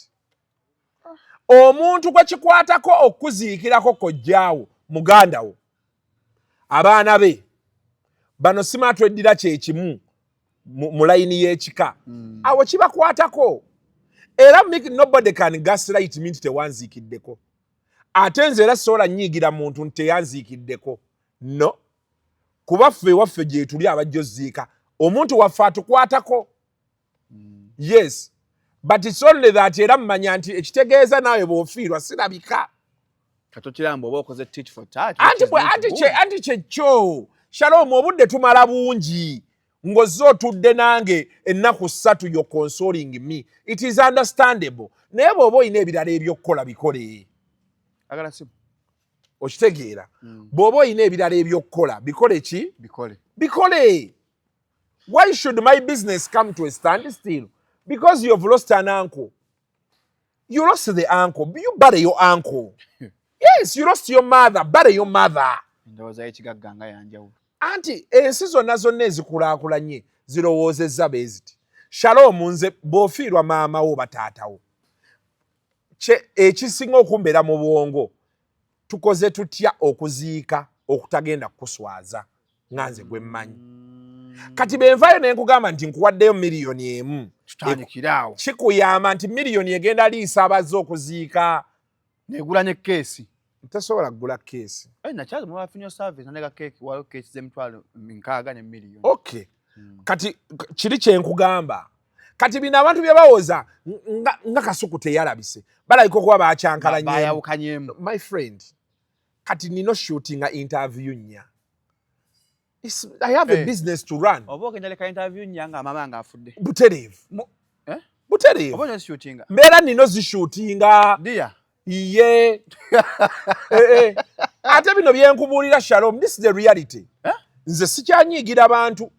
Omuntu gwe kikwatako okuziikirako kojjaawo, muganda wo, abaana be bano sima tweddira kyekimu mu layini y'ekika, awo kibakwatako. Era nobody can gaslight me nti tewanziikiddeko. Ate nze era sobola nyiigira muntu nti teyanziikiddeko, no, kuba ffe ewaffe gyetuli abajja oziika omuntu waffe atukwatako. Yes, but it's only that era mmanya nti ekitegeeza naawe bw'ofiirwa sirabika. Katokiramba oba okoze tit for tat. Anti bwe anti kye anti kyekyo, Shalom, obudde tumala bungi. Ng'ozze otudde nange ennaku 3, you're consoling me, it is understandable. Naye bw'oba olina ebirala ebyokukola, bikole. Agala simu. Okitegeera? Bw'oba olina ebirala ebyokukola, bikole ki? Bikole. Bikole. Why should my business come to a standstill because you've lost an uncle? You lost the uncle, you bury your uncle. Yes, you lost your mother, bury your mother. Endowooza y'ekigagga nga yanjawulo. Anti ensi zonna zonna ezikulaakulanye zirowoozezza bwe ziti. Shalom, nze bw'ofiirwa maama wo, bataatawo, ekisinga okumbeera mu bwongo, tukoze tutya okuziika okutagenda kukuswaza nga nze gwe mmanyi? Kati benvaayo ne nkugamba nti nkuwaddeyo 1 million. Tutandikire awo. Kikuyamba nti miliyoni egenda liisa abazze okuziika. Negula ne keesi. Ntasobola kugula keesi. Nakyazi mubafunye service nandeka keeki, waliwo keesi z'emitwalo 60 ne miliyoni. Okay, kati kiri kyenkugamba, kati bino abantu bye bawoza nga Kasuku teyalabise, balabika okuba bakyankalanyemu. Bayawukanyemu. My friend, kati nina shootinga interview nnya. I have a business to run. Oba ogenda leka interview nnya nga maama nga afudde? Butereevu. Eh? Butereevu. Oba ozishootinga? Mbeera nina ozishootinga. Dear. Ye ate bino byenkubuulira, Shalom, this is the reality. Eh? Nze sikyanyiigira bantu,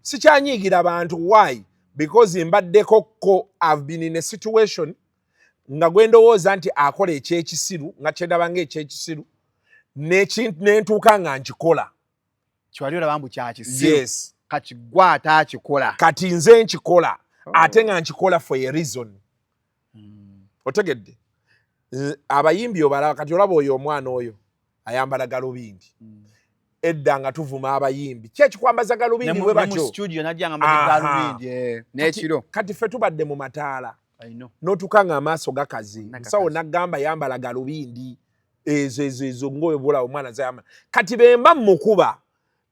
sikyanyiigira bantu. Why? Because mbaddeko ko, I've been in a situation nga gwe ndowooza nti akola ekyekisiru, nga kyendaba nga ekyekisiru, nentuuka nga nkikola. Kiwali olaba mbu kyakisiru. Yes. Kati gwe ate akikola. Kati nze nkikola. Oh. Ate nga nkikola for a reason. Otegedde? Abayimbi obalaba kati, olaba oyo omwana oyo ayambala galubindi. Edda nga tuvuma abayimbi, ki ekikwambaza galubindi bwe ne mu batyo? Studio najja nga Aha. mbadde galubindi n'ekiro. Kati ffe tubadde mu mataala. I know. N'otuuka nga amaaso gakaze. Gakaze. Musawo n'agamba yambala galubindi ezo ezo ezo ngoyo bula omwana zayambala. Kati bemba mukuba,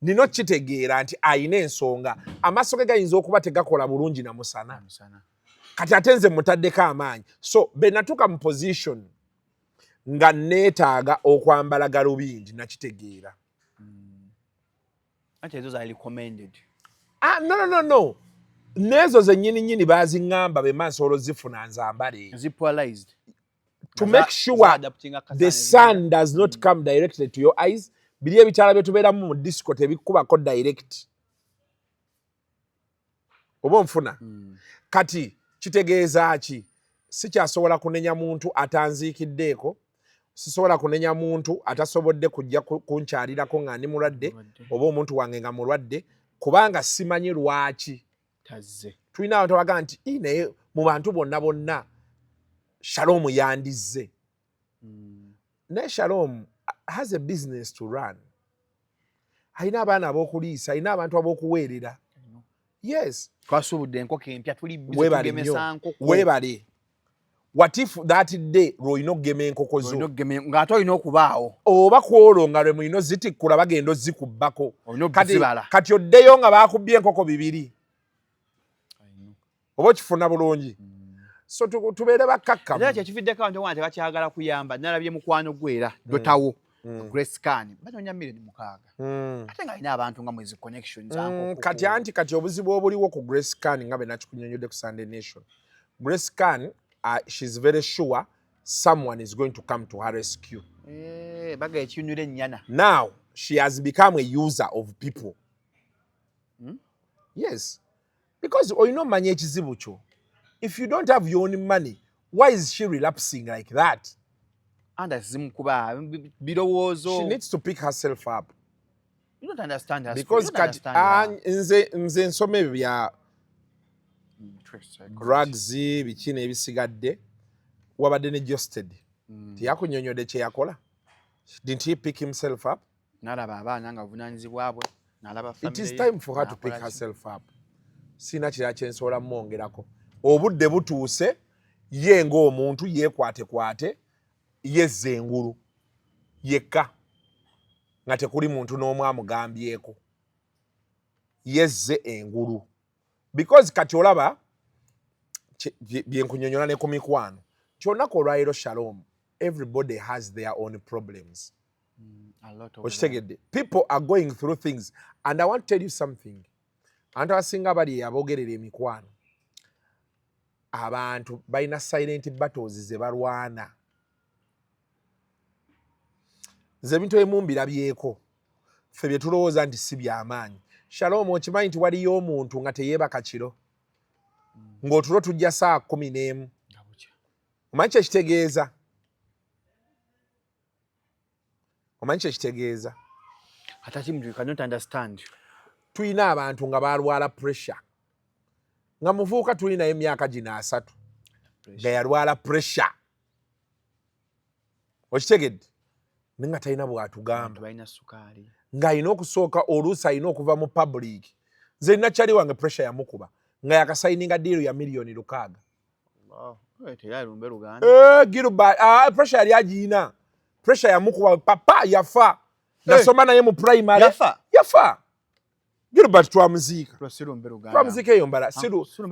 nina okitegeera nti ayina ensonga, amaaso ge gayinza okuba tegakola bulungi na musana. Musana. Kati ate nze mutaddeko amaanyi, so be natuuka mu position nga neetaaga okwambala galubindi, nakitegeera. Anti ezo zali recommended. Ah, no, no, no, no, n'ezo zennyini nnyini baziŋŋamba bemba nsobola ozifuna nzambale. Zipolarized. To make sure the sun does not come directly to your eyes. Biri ebitaala bye tubeeramu mu disco tebikubako direct, oba onfuna? Kati kitegeeza ki? Sikyasobola kunenya muntu atanziikiddeeko, sisobola kunenya muntu atasobodde kujja kunkyalirako nga ndi mulwadde oba omuntu wange nga mulwadde, kubanga simanyi lwaki. Tazze. Tulina abantu abagaa nti, "Ii, naye mu bantu bonna bonna Shalom yandizze." Naye Shalom has a business to run, alina abaana ab'okuliisa, alina abantu ab'okuweerera. Yes. Twasuubudde enkoko empya, tuli busy. Weebale nnyo. Tugemesa nkoko. Weebale. What if that day lw'olina okugema enkoko zo? Olina ng'ate olina okubaawo. Oba kwolwo nga lwe mulina ozitikkula, bagenda ozikubbako. Olina Kati, okuzibala. kati oddeyo nga bakubbye enkoko bibiri, oba okifuna bulungi? So tubeere bakkakkamu. Era kyekividdeko abantu wana tebakyagala kuyamba. Nalabye mukwano gwe era dotawo Grace Khan banoonya miliyoni 6, ate ng'alina abantu nga mwezi connections. Kati anti kati obuzibu obuliwo ku Grace Khan, nga bwe nakikunyonyodde ku Sunday Nation, Grace Khan, she's very sure someone is going to come to her rescue. Eh, baga ekinyula ennyana. Now she has become a user of people. Yes, because olina omanya ekizibu kyo, if you don't have your own money, why is she relapsing like that? Anda zimukuba birowoozo. She needs to pick herself up. You don't understand her story. Because You don't kati understand ah, her. nze nsoma ebyo bya Trace psychology. drugs, biki n'ebisigadde. Wabadde ne Josted, teyakunyonyodde kye yakola? Didn't he pick himself up? N'alaba abaana nga buvunaanyizibwa bwe, n'alaba It family is ye, time for her to pick n'akola ki. herself up. Sina kirala kyensobola mwongerako. Obudde butuuse ye ng'omuntu yeekwatekwate, yezza engulu yekka nga tekuli muntu n'omu amugambyeko. Yezze engulu because kati olaba byenkunyonyola ne ku mikwano nti olunaku olwaleero, Shalom, everybody has their own problems. A lot of them. Okitegedde? People are going through things, and I want to tell you something. Abantu abasinga bali abogerera emikwano, abantu balina silent battles ze balwana. Nze ebintu ebimu mbirabyeko, ffe bye tulowooza nti si byamaanyi. Shalom, okimanyi nti waliyo omuntu nga teyeebaka kiro, ng'otulo tujja saa 11? Omanyi kyekitegeeza? Omanyi kyekitegeeza? Tulina abantu nga balwala pressure nga muvubuka, tulinayo emyaka gino 30 nga yalwala pressure, okitegedde, naye nga talina bw'atugamba, ng'alina okusooka oluusi alina okuva mu public. Nze nina kyali wange pressure yamukuba nga yakasayininga deal ya miliyoni 6. Eh, pressure yali agiyina, pressure yamukuba papa yafa. Nasoma naye mu primary. Yafa Gilbert, twamuziika, twamuziika eyo mbala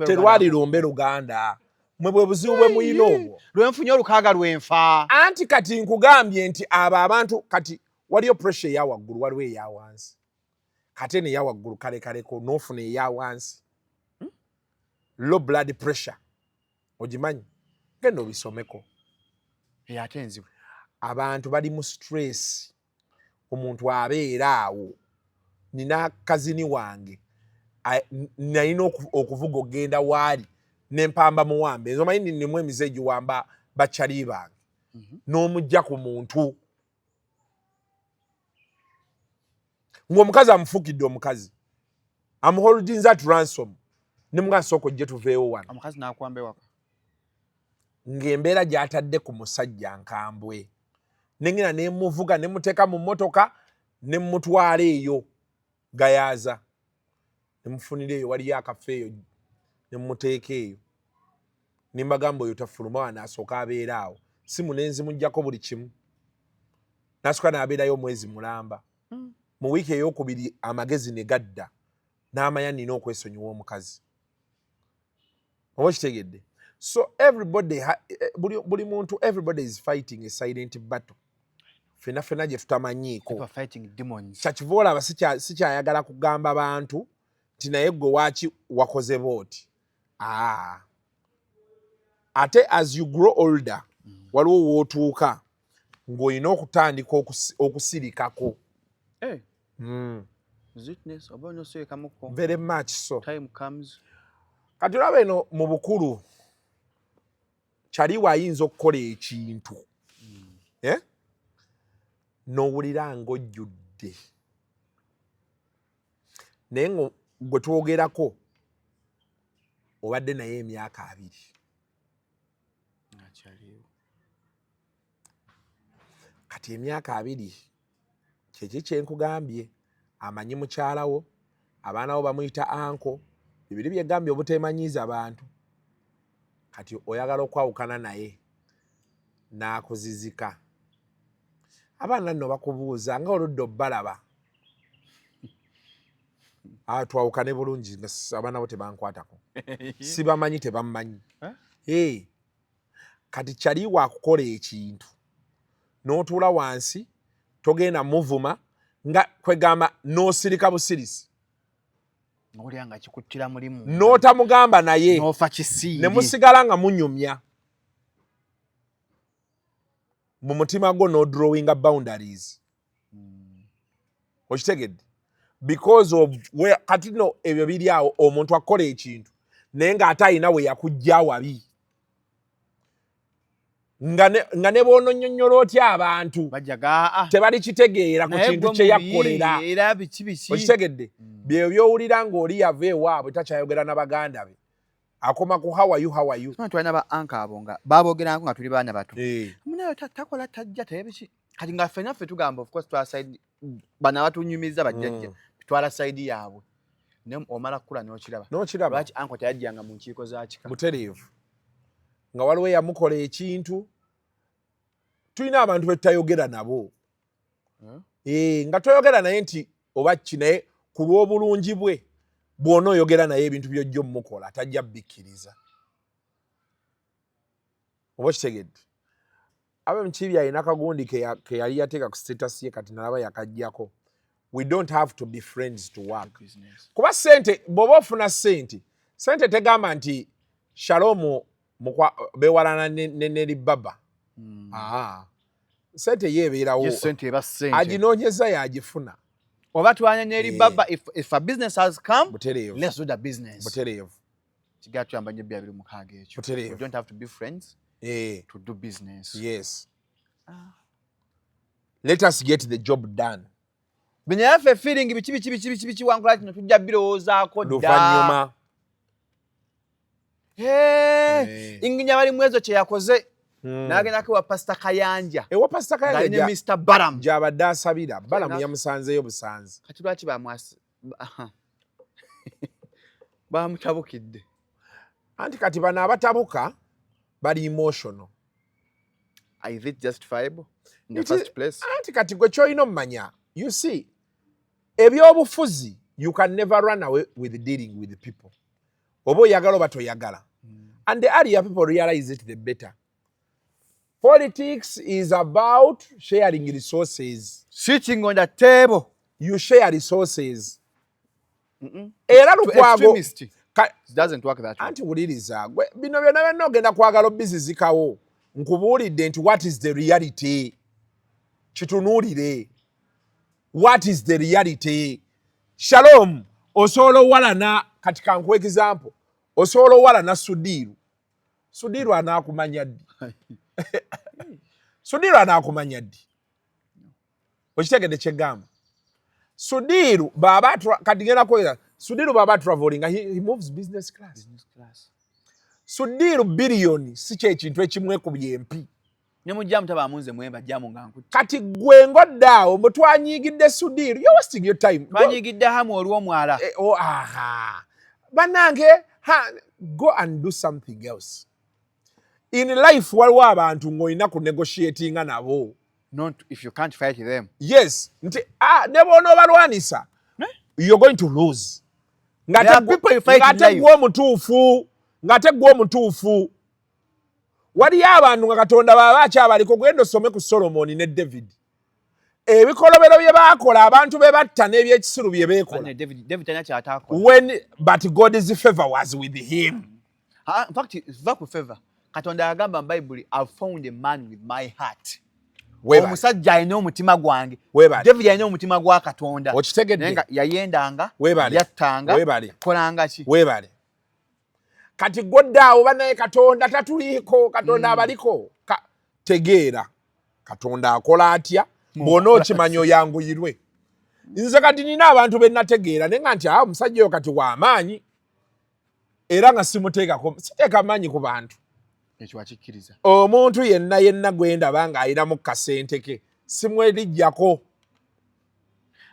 terwali lumbe Luganda. Mwe bwe buzibu bwe muyina obwo. Lwenfunye olukaaga lwenfa. Anti kati nkugambye nti abo abantu kati waliyo pressure eya waggulu, waliwo eya wansi. Kati eno eya waggulu kale kaleko n'ofuna eya wansi, Low blood pressure ogimanyi? Genda obisomeko. Ate enzibu. Abantu bali mu stress, omuntu abeera awo. Nina cousin wange, nalina okuvuga okugenda waali nempamba muwambe. Nze omanyi ninimu emize egiwamba bakyali bange, n'omujja ku muntu ng'omukazi amufuukidde omukazi, amuholdinze at ransom, ne sooka ojje tuveewo wano. Omukazi n'akwamba ewaka. Ng'embeera gy'atadde ku musajja nkambwe, nengenda nemuvuga nemuteeka mu mmotoka nemutwala eyo Gayaaza, nemufunira eyo waliyo akafa eyo, nemuteeka eyo, nembagamba oyo tafuluma wano, asooka abeera awo. Simu nenzimuggyako buli kimu, nasooka n'abeerayo omwezi mulamba. Mu wiiki eyokubiri amagezi ne gadda, n'amanya nina okwesonyiwa omukazi. Oba okitegedde? So everybody, buli muntu, everybody is fighting a silent battle. Fena fena gye tutamanyiiko. Kyakiva olaba sikyayagala kugamba bantu nti naye gwe waaki wakoze booti. Aa, ate as you grow older, waliwo wootuuka ng'olina okutandika okusirikako. Hey. Very much so. Kati olaba eno mu bukulu kyaliwo ayinza okukola ekintu, eh? N'owulira ng'ojjudde, naye gwe twogerako obadde naye emyaka 20. Kati emyaka 20 kyeki kyenkugambye, amanyi mukyalawo, abaana bo bamuyita uncle, bibiri byegambye obutemanyiiza bantu. Kati oyagala okwawukana naye n'akuzizika, abaana nno bakubuuza nga oludda obbalaba. Twawukane bulungi, abaana bo tebankwatako, sibamanyi, tebammanyi. Eh? Kati kyali wakukola ekintu n'otuula wansi, togenda muvuma, nga kwegamba n'osirika busirisi. Olya nga kikuttira mulimu. N'otamugamba naye. N'ofa kisiiri. Ne musigala nga munyumya mu mutima gwo, n'odrawinga boundaries. Okitegedde? Because of where kati no ebyo biri awo, omuntu akola ekintu naye ng'ate alina we yakujja wabi, nga ne bw'ononnyonnyola otya abantu tebali kitegeera ku kintu kye yakkolera. Okitegedde? Byebyo by'owulira ng'oli yava ewaabwe takyayogera na baganda be, akoma ku "How are you, how are you?" Tulina ba uncle abo nga babogerako nga tuli baana bato, munayo takola, tajja tebiki. Kati nga ffenna ffe tugamba, of course twala side bano abatunyumiza bajjajja, twala side yaabwe, naye omala kukula n'okiraba. N'okiraba. Lwaki uncle teyajjanga mu nkiiko za kika? Butereevu, nga waliwo eyamukola ekintu. Tulina abantu betutayogera nabo, nga toyogera naye nti oba ki, naye ku lw'obulungi bwe bw'ona oyogera naye ebintu by'ojja omukola tajja bikkiriza. Oba okitegedde? Abe Mukiibi alina kagundi ke yali yateeka ku status ye, kati nalaba yakaggyako. We don't have to be friends to work. Kuba sente, bw'oba ofuna sente, sente tegamba nti Shalomu bewalana ne Neri Baba. Aa, sente ye ebeerawo. Sente eba sente. Aginoonyeza yagifuna. Oba twanya Neri Baba, if a business has come, Butereevu. Let's do the business. Butereevu. Kigaa tuyamba nnyo 2026 ekyo. Butereevu. We don't have to be friends to do business. Yes. Let us get the job done. Bino yaffe feeling biki biki biki biki biki wankola kino tujja birowoozaako dda. Luvannyuma. Inginya bali mwezo kye yakoze. N'agendako ewa Pastor Kayanja. Ewa Pastor Ng'ali Kayanja ne Mr. Balaam. Gy'abadde asabira. Balaam yamusanzeeyo busanzi. Kati lwaki bamutabukidde? Anti kati bano abatabuka bali emotional. Is it justifiable in the first place? Anti kati gwe ky'olina omumanya, you see, ebyobufuzi you can never run away with dealing with people. Oba oyagala oba toyagala. And the earlier people realize it, the better. Politics is about sharing resources. Sitting on the table. You share resources. Era To Lukwago extremist. It doesn't work that way. Anti wuliriza, gwe bino byonna byonna ogenda kwagala obizizikawo. Nkubuulidde nti what is the reality? Kitunuulire. What is the reality? Shalom, osobola owalana, kati kankuwa example. Osobola owalana Sudiru. Sudiru anaakumanya ddi? Sudiru anaakumanya ddi? Okitegedde kye ggamba? Sudiru bw'aba kati ngenda kwogera, Sudiru bw'aba traveling, he moves business class. Business class. Sudiru billion si kye kintu ekimwekubye empi. Ne mujjamu tabaamu nze mwemba jjamu nga nkutte. Kati gwe ngodde awo mwe twanyiigidde Sudiru, you're wasting your time. Twanyiigidde hamu olw'omwala. Oh, aha. Bannange, ha, go and do something else. In life waliwo abantu ng'olina ku negotiatinga nabo. Not if you can't fight them. Yes, nti ne bw'onoobalwanisa, you're going to lose. There are people you fight in Ng'ate life. gwe omutuufu, ng'ate gwe omutuufu. Waliyo abantu nga Katonda bw'aba akyabaliko, genda osome ku Solomoni ne David. Ebikolobero bye baakola, abantu be batta n'ebyekisiru bye beekola. Bane, David talina ky'ataakola. But God's favor was with him. In fact, va ku favor. Katonda yagamba mu Bayibuli, I've found a man with my heart. Weebale. Omusajja alina omutima gwange. Weebale. David alina omutima gwa Katonda. Okitegedde? Naye nga yayendanga, Weebale. yattanga, Weebale. kolanga ki? Weebale. Kati gwodde awo banaye Katonda tatuliiko, Katonda abaliko. Tegeera Katonda akola atya, bw'ona okimanya oyanguyirwe. Nze kati nina abantu be nategeera naye nga nti omusajja oyo kati w'amaanyi, era nga simuteekako, siteeka maanyi ku bantu. Ekyo wakikkiriza. Omuntu yenna yenna gwe ndaba ng'ayinamu kasente ke simwerijjako.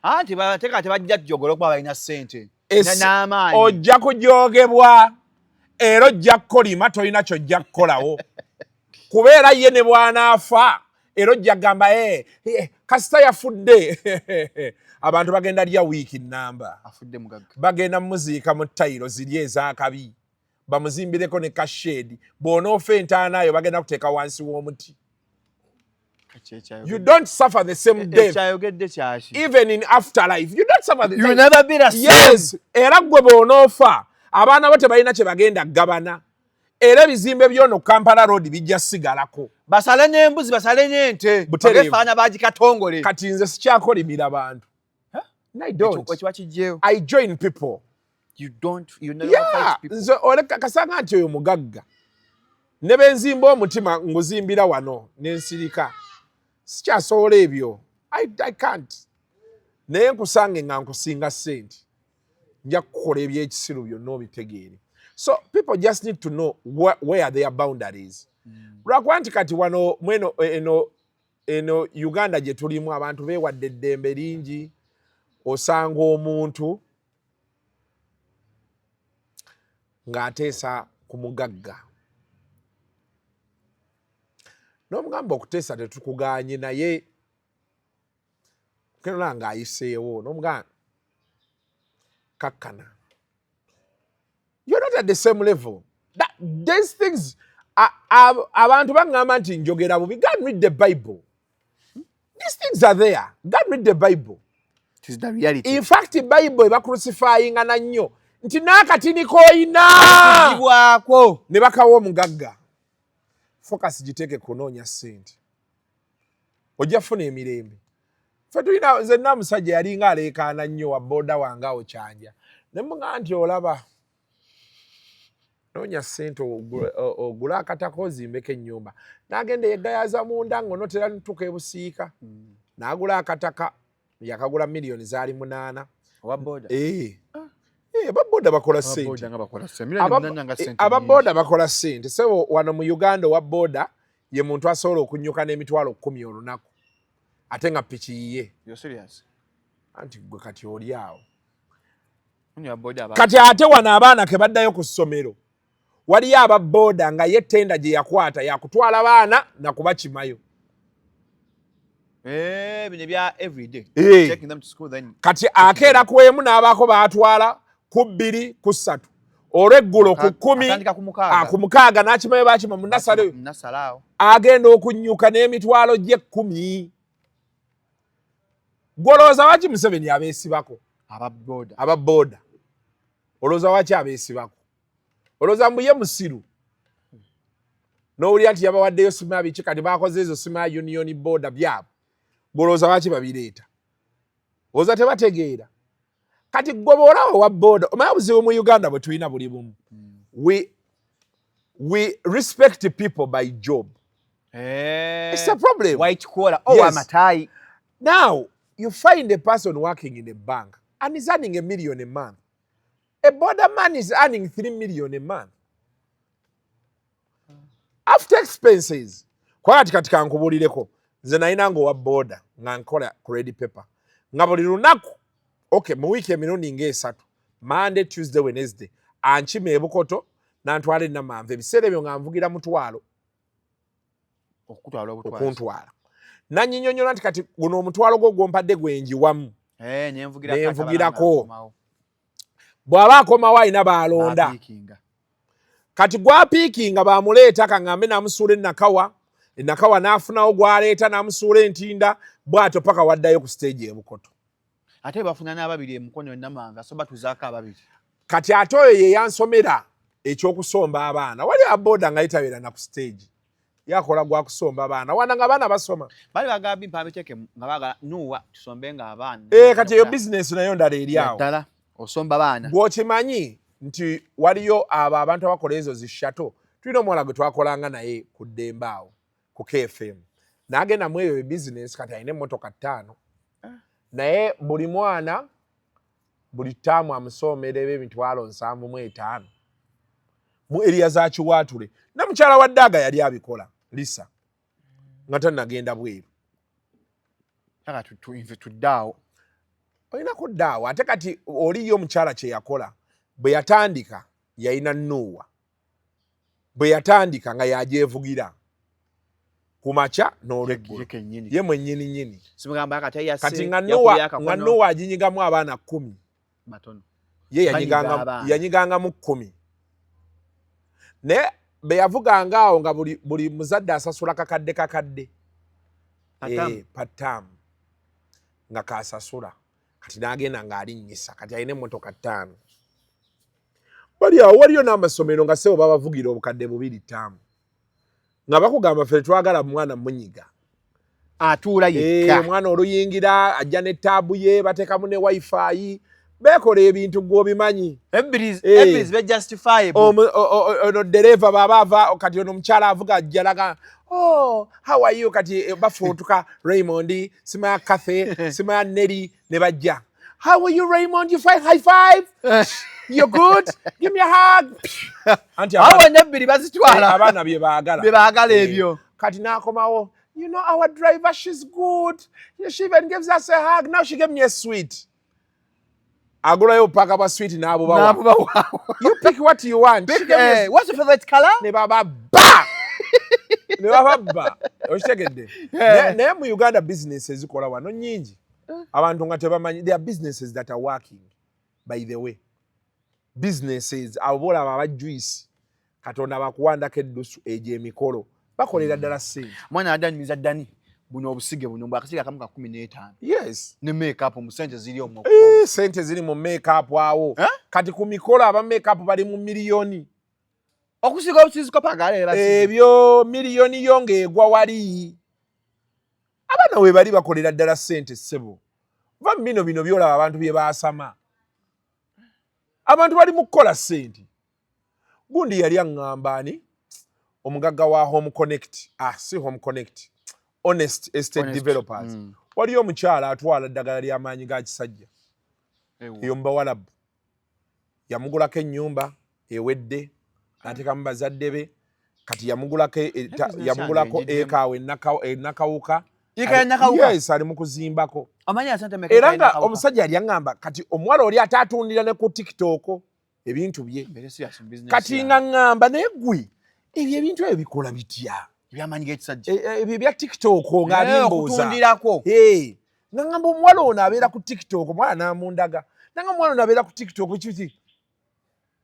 Anti bateeka tebajja kujooga okuba balina ssente. N'amaanyi. Ojja kujoogebwa era ojja kukolima, tolina ky'ojja kukolawo. Kubeera ye ne bw'anaafa era ojja kugamba, kasita yafudde. Abantu bagenda lya wiiki nnamba. Afudde mugagga. Bagenda muziika mu tayiro ziri ez'akabi, bamuzimbireko ne kasheedi. Bw'onoofa entaana yo bagenda kuteeka wansi w'omuti. You don't suffer the same death. Ekyayogedde kyaki? Even in afterlife, you don't suffer the You will never be the same. Yes, era ggwe bw'onoofa abaana bo tebalina kye bagenda kugabana. Era ebizimbe by'ono Kampala Road bijja sigalako. Basale n'embuzi, basale n'ente. Butereevu. Bagefaana bagikatongole. Kati nze sikyakolimira bantu. No, I don't. Ekyo kiba kiggyeyo. I join people. You don't, you never Yeah, fight people. nze oleka kasanga nti oyo mugagga. Ne be nzimba omutima nguzimbira wano ne nsirika. Sikyasobola ebyo. I can't. Naye nkusange nga nkusinga ssente. Nja kukukola ebyekisiru byonna obitegeere. So people just need to know where their boundaries. Lwakuba nti kati wano mweno eno Uganda gye tulimu abantu beewadde eddembe lingi. Osanga omuntu ng'ateesa ku mugagga. N'omugamba okuteesa tetukugaanye naye kenona ng'ayiseewo n'omugamba kakkana. You're not at the same level. That, these things, abantu baŋŋamba nti njogera bubi. Go and read the Bible. These things are there. Go and read the Bible. It is the reality. In fact, Bible ebacrucifyinga nnyo nti n'akatini k'oyina Kugibwako. ne bakawa omugagga. Focus giteeke kunoonya ssente, ojja funa emirembe. Ffe tulina, nze nina musajja yalinga aleekaana nnyo wa booda wange awo Kyanja, ne muŋŋamba nti olaba noonya ssente ogule akataka ozimbeko ennyumba. N'agenda yegayaza munda ng'onotera ntuuka ebusiika, n'agula akataka, yakagula miliyoni zaali 8. Owa boda. Eh. Eh, ababoda bakola ssente. Ababoda nga bakola ssente. Miliyoni 8 nga ssente. Ababoda bakola ssente, sebo. Wano mu Uganda owa boda ye muntu asobola okunyuka n'emitwalo 10 olunaku, ate nga piki yiye. Nyingi. You're serious? Anti gwe kati oli awo. Nyo boda aba. Kati ate wano abaana ke baddayo ku ssomero, waliyo ababoda nga ye tenda gye yakwata yakutwala baana nakubakimayo. Eh, bino bya everyday. Eh. Taking them to school then. Kati akeera ku emu n'abaako baatwala, ku 2, ku 3, olweggulo ku 10. Atandika ku 6. Ah, ku 6 n'akimayo, bakima mu nasale. Nasale awo. Agenda okunyuka n'emitwalo gye 10. Gwolowooza waki Museveni abeesibako? Ababoda. Ababoda olowooza waki abeesibako? Olowooza mbu ye musiru? N'owulira nti yabawaddeyo sima biki, kati bakoze ezo sima union boda byabwe. Gwolowooza waki babireeta? Olowooza tebategeera? Kati gwe bw'olaba owa boda, omanyi obuzibu mu Uganda bwe tulina buli bumu, we respect people by job. Eh. It's a problem. White collar. Oh, Yes. amatayi. Now, you find a person working in a bank and is earning a million a month. A boda man is earning 3 million a month. After expenses. Kwa kati kati kankubuulireko, nze nalina nga owa boda nga nkola ku Red Pepper. Nga buli lunaku, okay, mu wiiki emirundi ng'esatu, Monday, Tuesday, Wednesday, ankima ebukoto n'antwala enamanva. Ebiseera ebyo nga nvugira 500. Okutwala obutwazi. Okuntwala. Nanyinyonnyola nti kati guno omutwalo gwo gwompadde gwenjiwamu. Eh, nenvugira. Nenvugirako. Bw'aba akomawo alina baalonda. Bapiikinga. Kati gwapiikinga bamuleeta, kaŋŋambe n'amusuula enakawa, enakawa n'afunawo gwaleeta n'amusuula entinda, bw'atyo paka waddayo ku stage ebukoto. Ate bafuna n'ababiri emukono enamanga, so batuzaako ababiri. Kati ate oyo ye yansomera ekyokusomba abaana. Wali aboda nga yitabeera na ku stage, yakola gwa kusomba abaana wana nga abaana basoma. Bali bagamba mpa biteeke nga bagala nuwa tusombe nga abaana. Eh, kati eyo bizinesi nayo ndala eri awo. Ddala osomba baana. Gw'okimanyi nti waliyo abo abantu abakola ezo zi shuttle. Tulina omuwala gwe twakolanga naye ku ddembe awo ku KFM, n'agenda mu eyo bizinesi, kati alina emmotoka 5, naye buli mwana buli ttaamu amusoomera eba emitwalo 75 mu area za Kiwaatule. Ne mukyala wa Daaga yali abikola, Lisa, nga tannagenda bweru. Kaka nfe tuddaawo. Olina kuddaawo. Ate kati oliyo omukyala kye yakola bwe yatandika, yalina Nuuwa bwe yatandika nga yagyevugira ku makya n'olweggulo. Ye kennyini. Ye mwennyini nnyini. Simugamba kati yase. Kati nga Nuuwa, nga Nuuwa aginyigamu abaana 10. Batono. Ye Banyiga abaana. yanyigangamu 10, naye be yavuganga awo nga buli muzadde asasula kakadde kakadde. Patamu. Eh, patamu nga kasasula. Kati n'agenda ng'alinnyisa, kati alina emmotoka 5. Bali awo waliyo n'amasomero nga sebo babavugira obukadde 2 ttaamu, nga bakugamba ffe twagala mwana munyiga. Atuula Eh, yekka. Omwana oluyingira ajja ne taabu ye, bateekamu ne WiFi, beekola ebintu gw'obimanyi. Ebbiri. Eh. Ebbiri zibe justifiable. Ono dereva baba ava, kati ono omukyala avuga ajja laga, "Oh, how are you?" Kati bafuutuka Raymond, simaya Cathy, simaya Nelly, ne bajja, "How are you, Raymond? You fine? High five. You're good? Give me a hug." Anti Awo nebbiri bazitwala. Abaana bye baagala. Bye baagala Eh, ebyo. Kati n'akomawo, "You know our driver, she's good. She even gives us a hug. Now she gave me a sweet." Agulayo obupaka bwa sweet n'abubawa. N'abubawa. "You pick what you want. She gave me a Eh, what's your favorite color? Ne baba ba ne baba ba, okitegedde? Naye mu Uganda business ezikola wano nyingi, abantu nga tebamanyi. There are businesses that are working, by the way. Businesses abo boolaba aba juice, Katonda bakuwandako eddusu egyo emikolo, bakolera ddala ssente. Mwana adanyumiza Dani. Buno obusige buno mbwakasiga akamu ka 15. Yes. Ne makeup mu sente ziri omwo. Eh, sente ziri mu makeup awo. Eh? Kati ku mikolo aba makeup bali mu miliyoni. Okusiga obusizi ko pagale era. Ebyo miliyoni yo ng'egwa wali. Abaana we bali bakolera ddala sente ssebo. Va mu bino bino by'olaba abantu bye baasama. Abantu bali mu kukola ssente. Gundi yali aŋŋamba ani omugagga wa Home Connect, ah si Home Connect, Honest Estate Honest. Developers. Waliyo omukyala atwala eddagala ly'amaanyi ga kisajja eyo mu Bawalabu. Yamugulako ennyumba ewedde n'ateekamu bazadde be. Kati yamugulako Business yamugulako yange enjiddemu. eka awo e Nakawuka. Eka ya Nakawuka? Yes, ali mu kuzimbako. Omanyi asente meka Era eka ya nga Nakawuka? omusajja yali aŋŋamba kati omuwala oli ate atundira ne ku TikTok ebintu bye. Mbeere serious mu business Kati yange. nga ŋŋamba naye ggwe ebyo ebintu ebyo bikola bitya? Ebyamaanyi g'ekisajja. Ebyo ebya TikTok ng'abimbuuza. Okutundirako. Nga ŋŋamba omuwala ono abeera ku TikTok, omuwala n'amundaga. Nanga omuwala ono abeera ku TikTok kiki?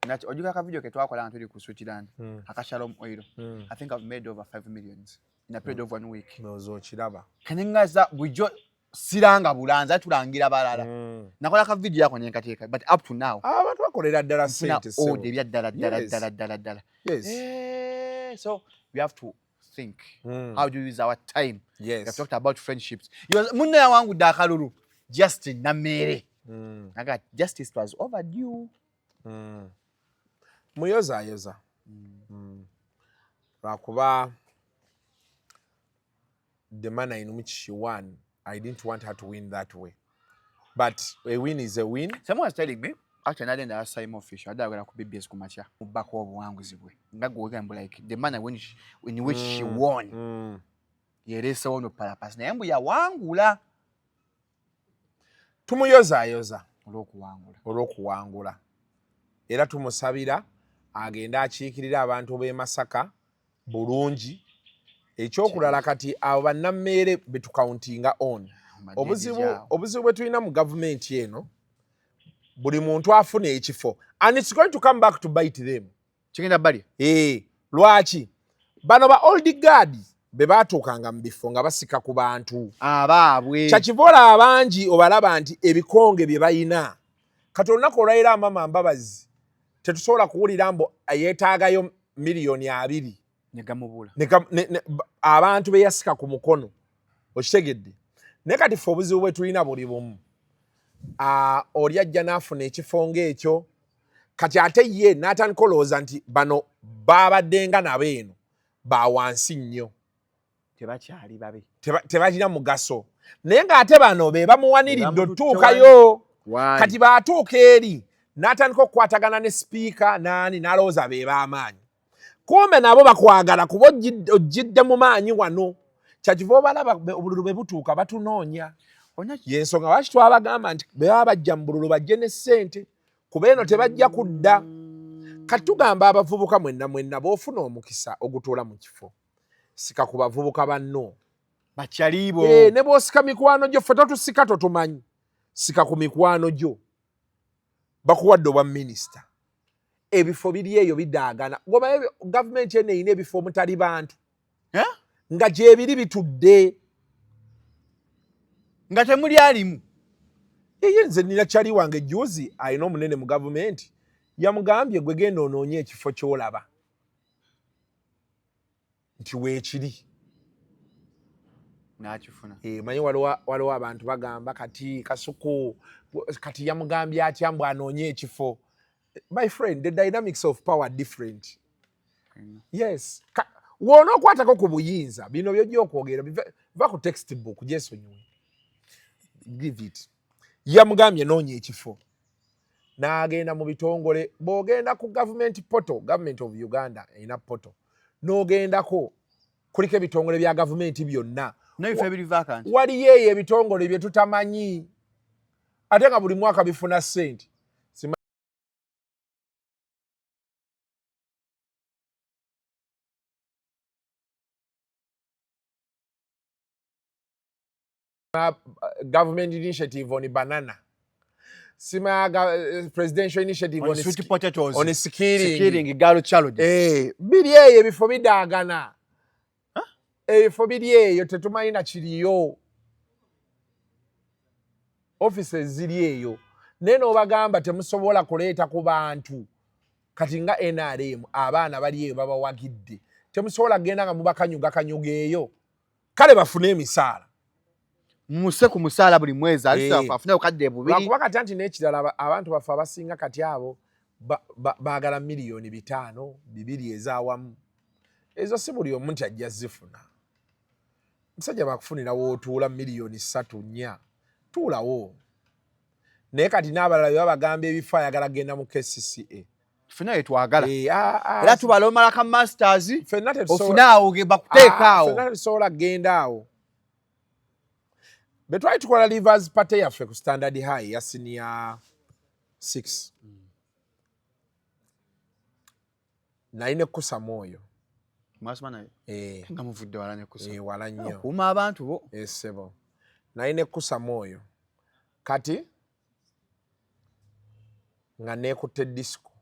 Nati ojjuka ka video ke twakola nga tuli ku Switzerland aka Shalom Oil. I think I've made over 5 millions in a period of 1 week. Ndowooza okiraba. Kanengaza bulijjo siranga bulanzi tulangira balala. Nakola ka video ako ne nkateeka but up to now. Abantu bakolera ddala Nfuna ssente ssebo. order ebya ddala ddala Yes. ddala ddala ddala. Yes. So we have to think. How do we use our time? We have Yes. talked about friendships. Munno yawangudde akalulu Justin Namere. Naga justice was overdue. Muyozaayoza. Lwakuba the manner in which she won, I didn't want her to win that way. But a win is a win. Someone was telling me, actually nagenda na Simon Official, adde ayogera ku BBS ku makya, mubbako obuwanguzi bwe. Nga gwe ogamba like the manner in which she won. Yereesewo no palapasi naye mbu yawangula. Tumuyozaayoza olw'okuwangula. Olw'okuwangula. Era tumusabira agende akiikirira abantu b'e Masaka bulungi. Ekyokulala kati abo bannammeere be tucountinga on. Obuzibu bwe tulina mu gavumenti eno, buli muntu afuna ekifo and it's going to come back to bite them. Kigenda balya. Lwaki? Bano ba old guard be baatuukanga mu bifo nga basika ku bantu. Abaabwe. Kyakivola abangi obalaba nti ebikonge bye balina. Kati olunaku olwaleero Amama Mbabazi tetusobola kuwulira mbu yeetaagayo 20 millioni. Ne gamubula. Abantu be yasika ku mukono. Okitegedde? Naye kati ffe obuzibu bwe tulina buli bumu. Oli ajja n'afuna ekifo ng'ekyo kati ate ye n'atandika olowooza nti bano baabadde nga nabo eno ba wansi nnyo. Tebakyali babe. Tebalina mugaso. Naye ng'ate bano be bamuwaniridde Be bamututte otuukayo. Wali. Kati bw'atuuka eri n'atandika okukwatagana ne sipiika n'ani n'alowooza be b'amaanyi. Kumbe nabo bakwagala kuba ojjidde mu maanyi wano. Kyakiva obalaba obululu bwe butuuka batunoonya. Y'ensonga lwaki twabagamba nti bwe baba bajja mu bululu bajje ne ssente kuba eno tebajja kudda. Kati tugamba abavubuka mwenna mwenna bw'ofuna omukisa ogutuula mu kifo sika ku bavubuka banno. Bakyalibo. Ne bw'osika mikwano gyo ffe totusika totumanyi. Sika ku mikwano gyo. Bakuwadde obwa minisita. Ebifo biri eyo bidaagana. Gobaye gavumenti eno erina ebifo omutali bantu. Nga gyebiri bitudde. Nga temuli alimu. Yeye nze nina kyali wange juzi alina omunene mu gavumenti yamugambye gwe genda onoonye ekifo ky'olaba nti weekiri. N'akifuna. Manyi waliwo abantu bagamba kati Kasuku kati yamugambye atya mbu anoonye ekifo. My friend, the dynamics of power are different. Yes. W'onookwatako ku buyinza bino by'ojja okwogera va ku textbook gyesonyiwe. Give it. Yamugambye noonya ekifo. N'agenda mu bitongole bw'ogenda ku government portal, government of Uganda erina portal. N'ogendako kuliko ebitongole bya gavumenti byonna. N'ebifo ebiri vacant. Waliyo eyo ebitongole bye tutamanyi ate nga buli mwaka bifuna ssente. Government initiative on banana, sima presidential initiative On sweet potatoes. On skilling. Skilling girl child. Biri eyo ebifo bidaagana. Ebifo biri eyo tetumanyi na kiriyo, offices ziri eyo, naye n'obagamba temusobola kuleeta ku bantu. Kati nga NRM abaana bali eyo babawagidde, temusobola kugenda nga mubakanyuga kanyuga eyo. Kale bafune emisaala. Muse ku musaala buli mwezi afune obukadde bubiri. Lwakuba kati anti n'ekirala, abantu baffe abasinga kati abo baagala 5 miliyoni 2 ez'awamu. Ezo si buli omu nti ajja zifuna. Musajja bakufunira wootuula 3 miliyoni 4, tuulawo. Naye kati n'abalala bye babagamba ebifo, ayagala genda mu KCCA. Ffenna yetwagala. Era tubala omala ka masters ofune awo bakuteeka awo. Ffenna tetusobola kugenda awo. Bwe twali tukola leavers party yaffe ku Standard High ya senior 6, nali nekkusa mwoyo. Mwasoma naye? Eh. Nga muvudde wala nekkusa. Eh, wala nnyo. Okuuma abantu bo. Esebo, nali nekkusa mwoyo. Kati nga neekutte disco.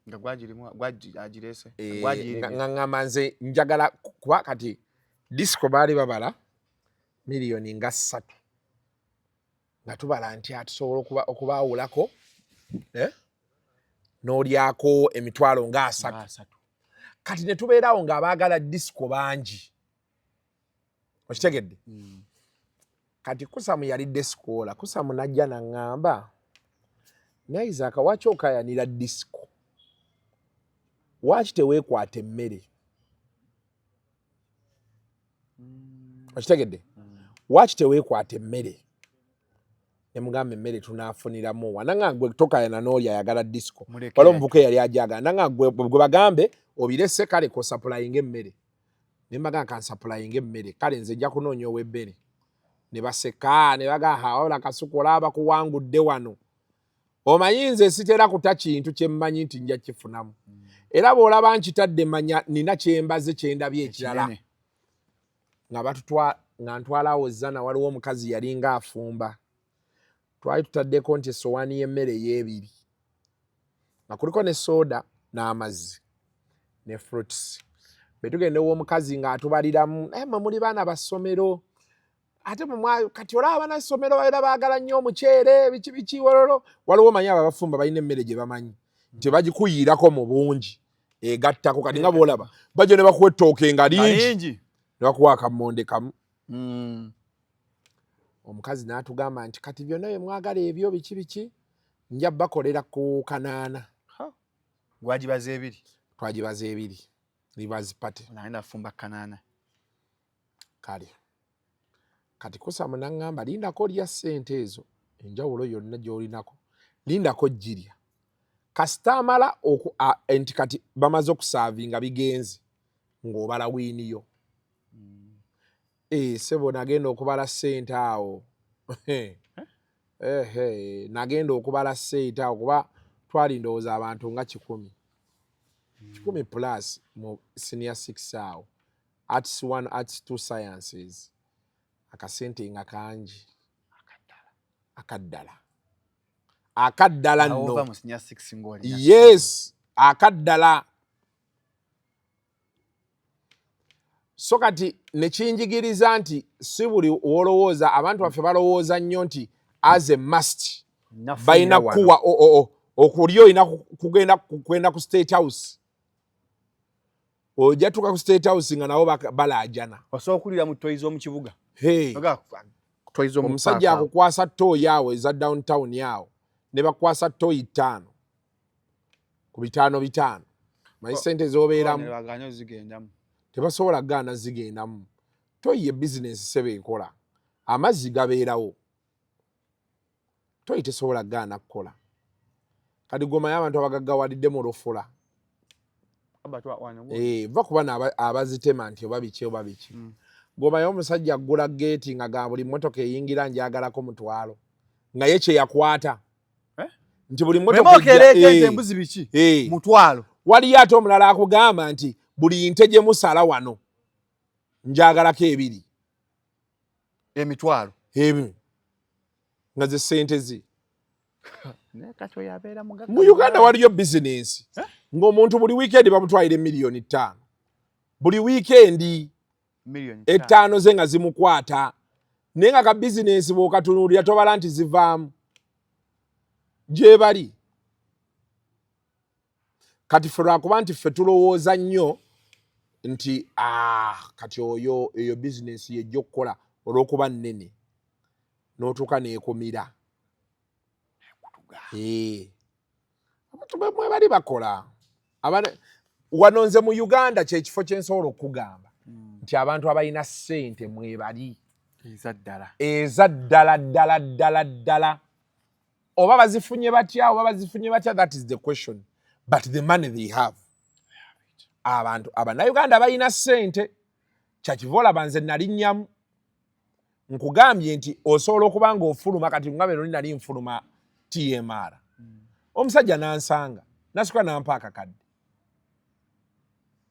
Nga gwagirimu agireese? Eh, nga ŋŋamba nze njagala kuba kati disco baali babala 3 miliyoni, nga tubala nti atusobola okubaawulako, eh? N'olyako 30,000. Kati ne tubeerawo ng'abaagala disco bangi, okitegedde? Kati Kusamu yali day scholar. Kusamu najja naŋŋamba, "Naye Isaaka, waki okayanira disco? Waaki teweekwata emmere?" Okitegedde? "Waaki teweekwata emmere?" Ne mugamba, "Emmere tunaafuniramu wa?" Nanga gwe tokayana n'oli ayagala disco. Waliwo omuvubuka eyali ajagala. Nanga gwe bagambe obirese, kale kosupplyinga emmere. Ne mbagamba kansupplyinga emmere, kale nze nja kunoonya ow'emmere. Ne baseka ne bagamba, "Wabula Kasuku, olaba bakuwangudde wano." Omanyi nze sitera kuta kintu kye mmanyi nti nja kifunamu, era bw'olaba nkitadde manya nina kyembaze kyendabye ekirala. Nga batutwa nga ntwalawo zana, waliwo omukazi yalinga afumba. Twali tutaddeko nti essowaani y'emmere ey'ebiri nga kuliko ne sooda n'amazzi ne fruits. Bwe tugenda ew'omukazi ng'atubaliramu, "Naye mmwe muli baana ba ssomero, ate mwe kati olaba abaana ssomero babeera baagala nnyo omuceere, biki biki wololo." Waliwo omanyi abo abafumba balina emmere gye bamanyi nti bagikuyiirako mu bungi egattako. Kati nga bw'olaba bajja ne bakuwa ettooke nga lingi ne bakuwa akammonde kamu. Omukazi n'atugamba nti, "Kati byonna bye mwagala ebyo biki biki nja bakolera ku kanaana." Gwagibaza ebiri? Twagibaza ebiri, leavers party. Naye nafumba kanaana. Kale kati Kusamu naŋŋamba, "Lindako lya ssente ezo, enjawulo yonna gy'olinako lindako girya." Kasita amala nti kati bamaze okuservinga, bigenze ng'obala wiiniyo. Sebo, nagenda okubala ssente awo, ehe, nagenda okubala ssente awo kuba twali ndowooza abantu nga 100, 100 plus mu senior six awo, arts one, arts two, sciences. Akasente nga kangi akaddala akaddala nno. Yes, akaddala. So kati nekinjigiriza nti si buli wolowooza. Abantu baffe balowooza nnyo nti as a must balina kuwa okulya, olina kugenda ku State House. Ojja tuuka ku State House nga nabo balaajana. Osobola okulira mu toyi z'omu kibuga. Omusajja akukwasa toyi awo eza downtown awo, ne bakwasa toyi 5 ku 500 500. Manyi sente zobeeramu tebasobola kugaana zigendamu. Toyi ye bizinesi sebe ekola, amazzi gabeerawo, toyi tesobola kugaana kukola. Kati gomanyi abantu abagaggawalidde mu lufula, va kuba abazitema nti oba biki oba biki. Gomanyi omusajja aggula geeti nga ga buli mmotoka eyingira njagalako mutwalo, nga ye kyeyakwata nti buli mmotoka biki mutwalo. Waliyo ate omulala akugamba nti buli nte gye musala wano njagalako ebiri. Emitwalo. Ebyo nga ze sente ze. Mu Uganda waliyo bizinensi ng'omuntu buli wiikendi bamutwalira 5 miliyoni. Buli wiikendi 5 million. 5 ze nga zimukwata, naye nga ka bizinesi bw'okatunuulira tobala nti zivaamu. Gye bali kati ffe lwakuba nti ffe tulowooza nnyo nti, "Ah, kati oyo eyo bizinesi yejja okukola olw'okuba nnene," n'otuuka n'ekumira. Abantu mwe bali bakola. Wano nze mu Uganda kyekifo kyensobola okugamba nti abantu abalina ssente mwebali. Eza ddala. Eza ddala ddala ddala ddala. Oba bazifunye batya, oba bazifunye batya, that is the question, but the money they have. Abantu Abannayuganda balina ssente. Kyakiva olaba nze nalinnyamu, nkugambye nti osobola okuba nga ofuluma kati nga bwe nali nfuluma TMR, omusajja n'ansanga, nasooka nampa akakadde,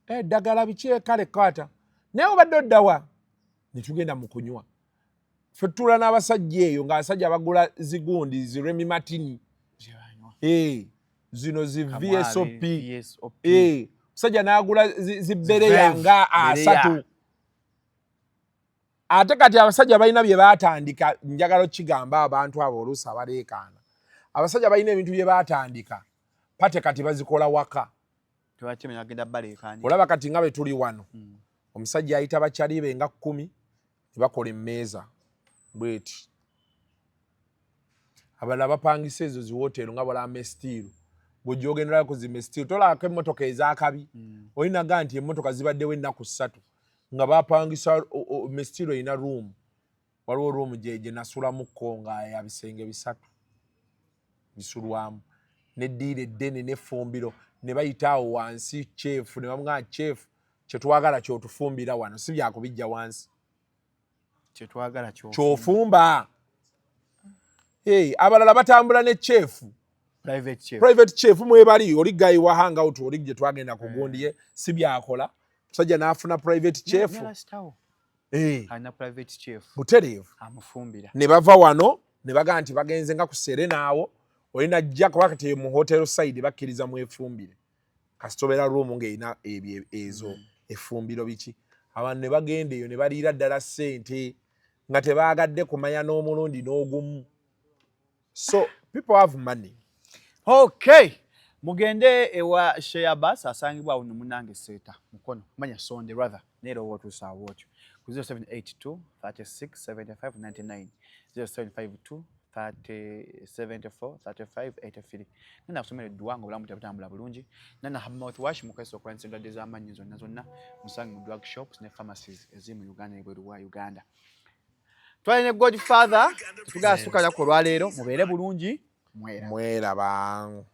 eddagala biki, kale kwata, naye obadde oddawa? Ne tugenda mu kunywa. Ffe tutuula n'abasajja eyo, ng'abasajja bagula zigundi zi Remy Martin. Eh, zino zi VSOP. VSOP. Eh, omusajja n'agula zibereya Zivev, nga Bereya. 30. Ate kati abasajja balina bye baatandika. Njagala okigamba abantu abo oluusi abaleekaana, abasajja balina ebintu bye baatandika, party kati bazikola waka. Tebakimenya, agenda baleekaanya. Olaba kati nga bwe tuli wano, omusajja ayita bakyali be nga 10 ne bakola emmeeza bweti, abalala bapangisa ezo ziwotero nga balaba Mestil. Bw'ojja ogenderayo ku zi Mestil, tolabako emmotoka ez'akabi. Olinaga nti emmotoka zibaddewo ennaku 3 nga bapangisa Mestil erina room, waliwo room gye nasulamukko nga ya bisenge 3 bisulwamu neddiiro eddene n'effumbiro, ne bayita awo wansi chef ne bamugamba, "Chef, kyetwagala kyotufumbira wano, si byakubijja wansi." Kyetwagala. Kyofumba. Hey, abalala batambula ne chef. Private chef. Private chef mwebali. Oli guy wa hangout, oli gye twagenda ku gundi ye, si byakola, musajja n'afuna private chef. Ne Rasitawo. Hey, alina private chef. Butereevu. Amufumbira. Ne bava wano ne bagamba nti bagenze nga ku Serena awo, oli najja kuba kati mu hotel side bakkiriza mwefumbire, kasita obeera room ng'erina ebyo ezo effumbiro biki. Abantu ne bagenda eyo ne baliira ddala ssente nga tebaagadde kumanya n'omulundi n'ogumu. So people have money. Okay, mugende ewa Share Bus, asangibwa awo munange Seeta Mukono, manya Sonde rather, neera oba otuusaawo otyo ku 0782 36 75 99, 0752 30 74 35 83. Ngenda kusomera edduwa nga obulamu tebutambula bulungi. Nana mouthwash mukozesa okulwanyisa endwadde z'amannyo zonna zonna, musange mu drug shops ne pharmacies eziri mu Uganda ebweru wa Uganda. Twali ne Godfather, tetugala sukanyako olwaleero. Mubeere bulungi, mwera. Mweraba.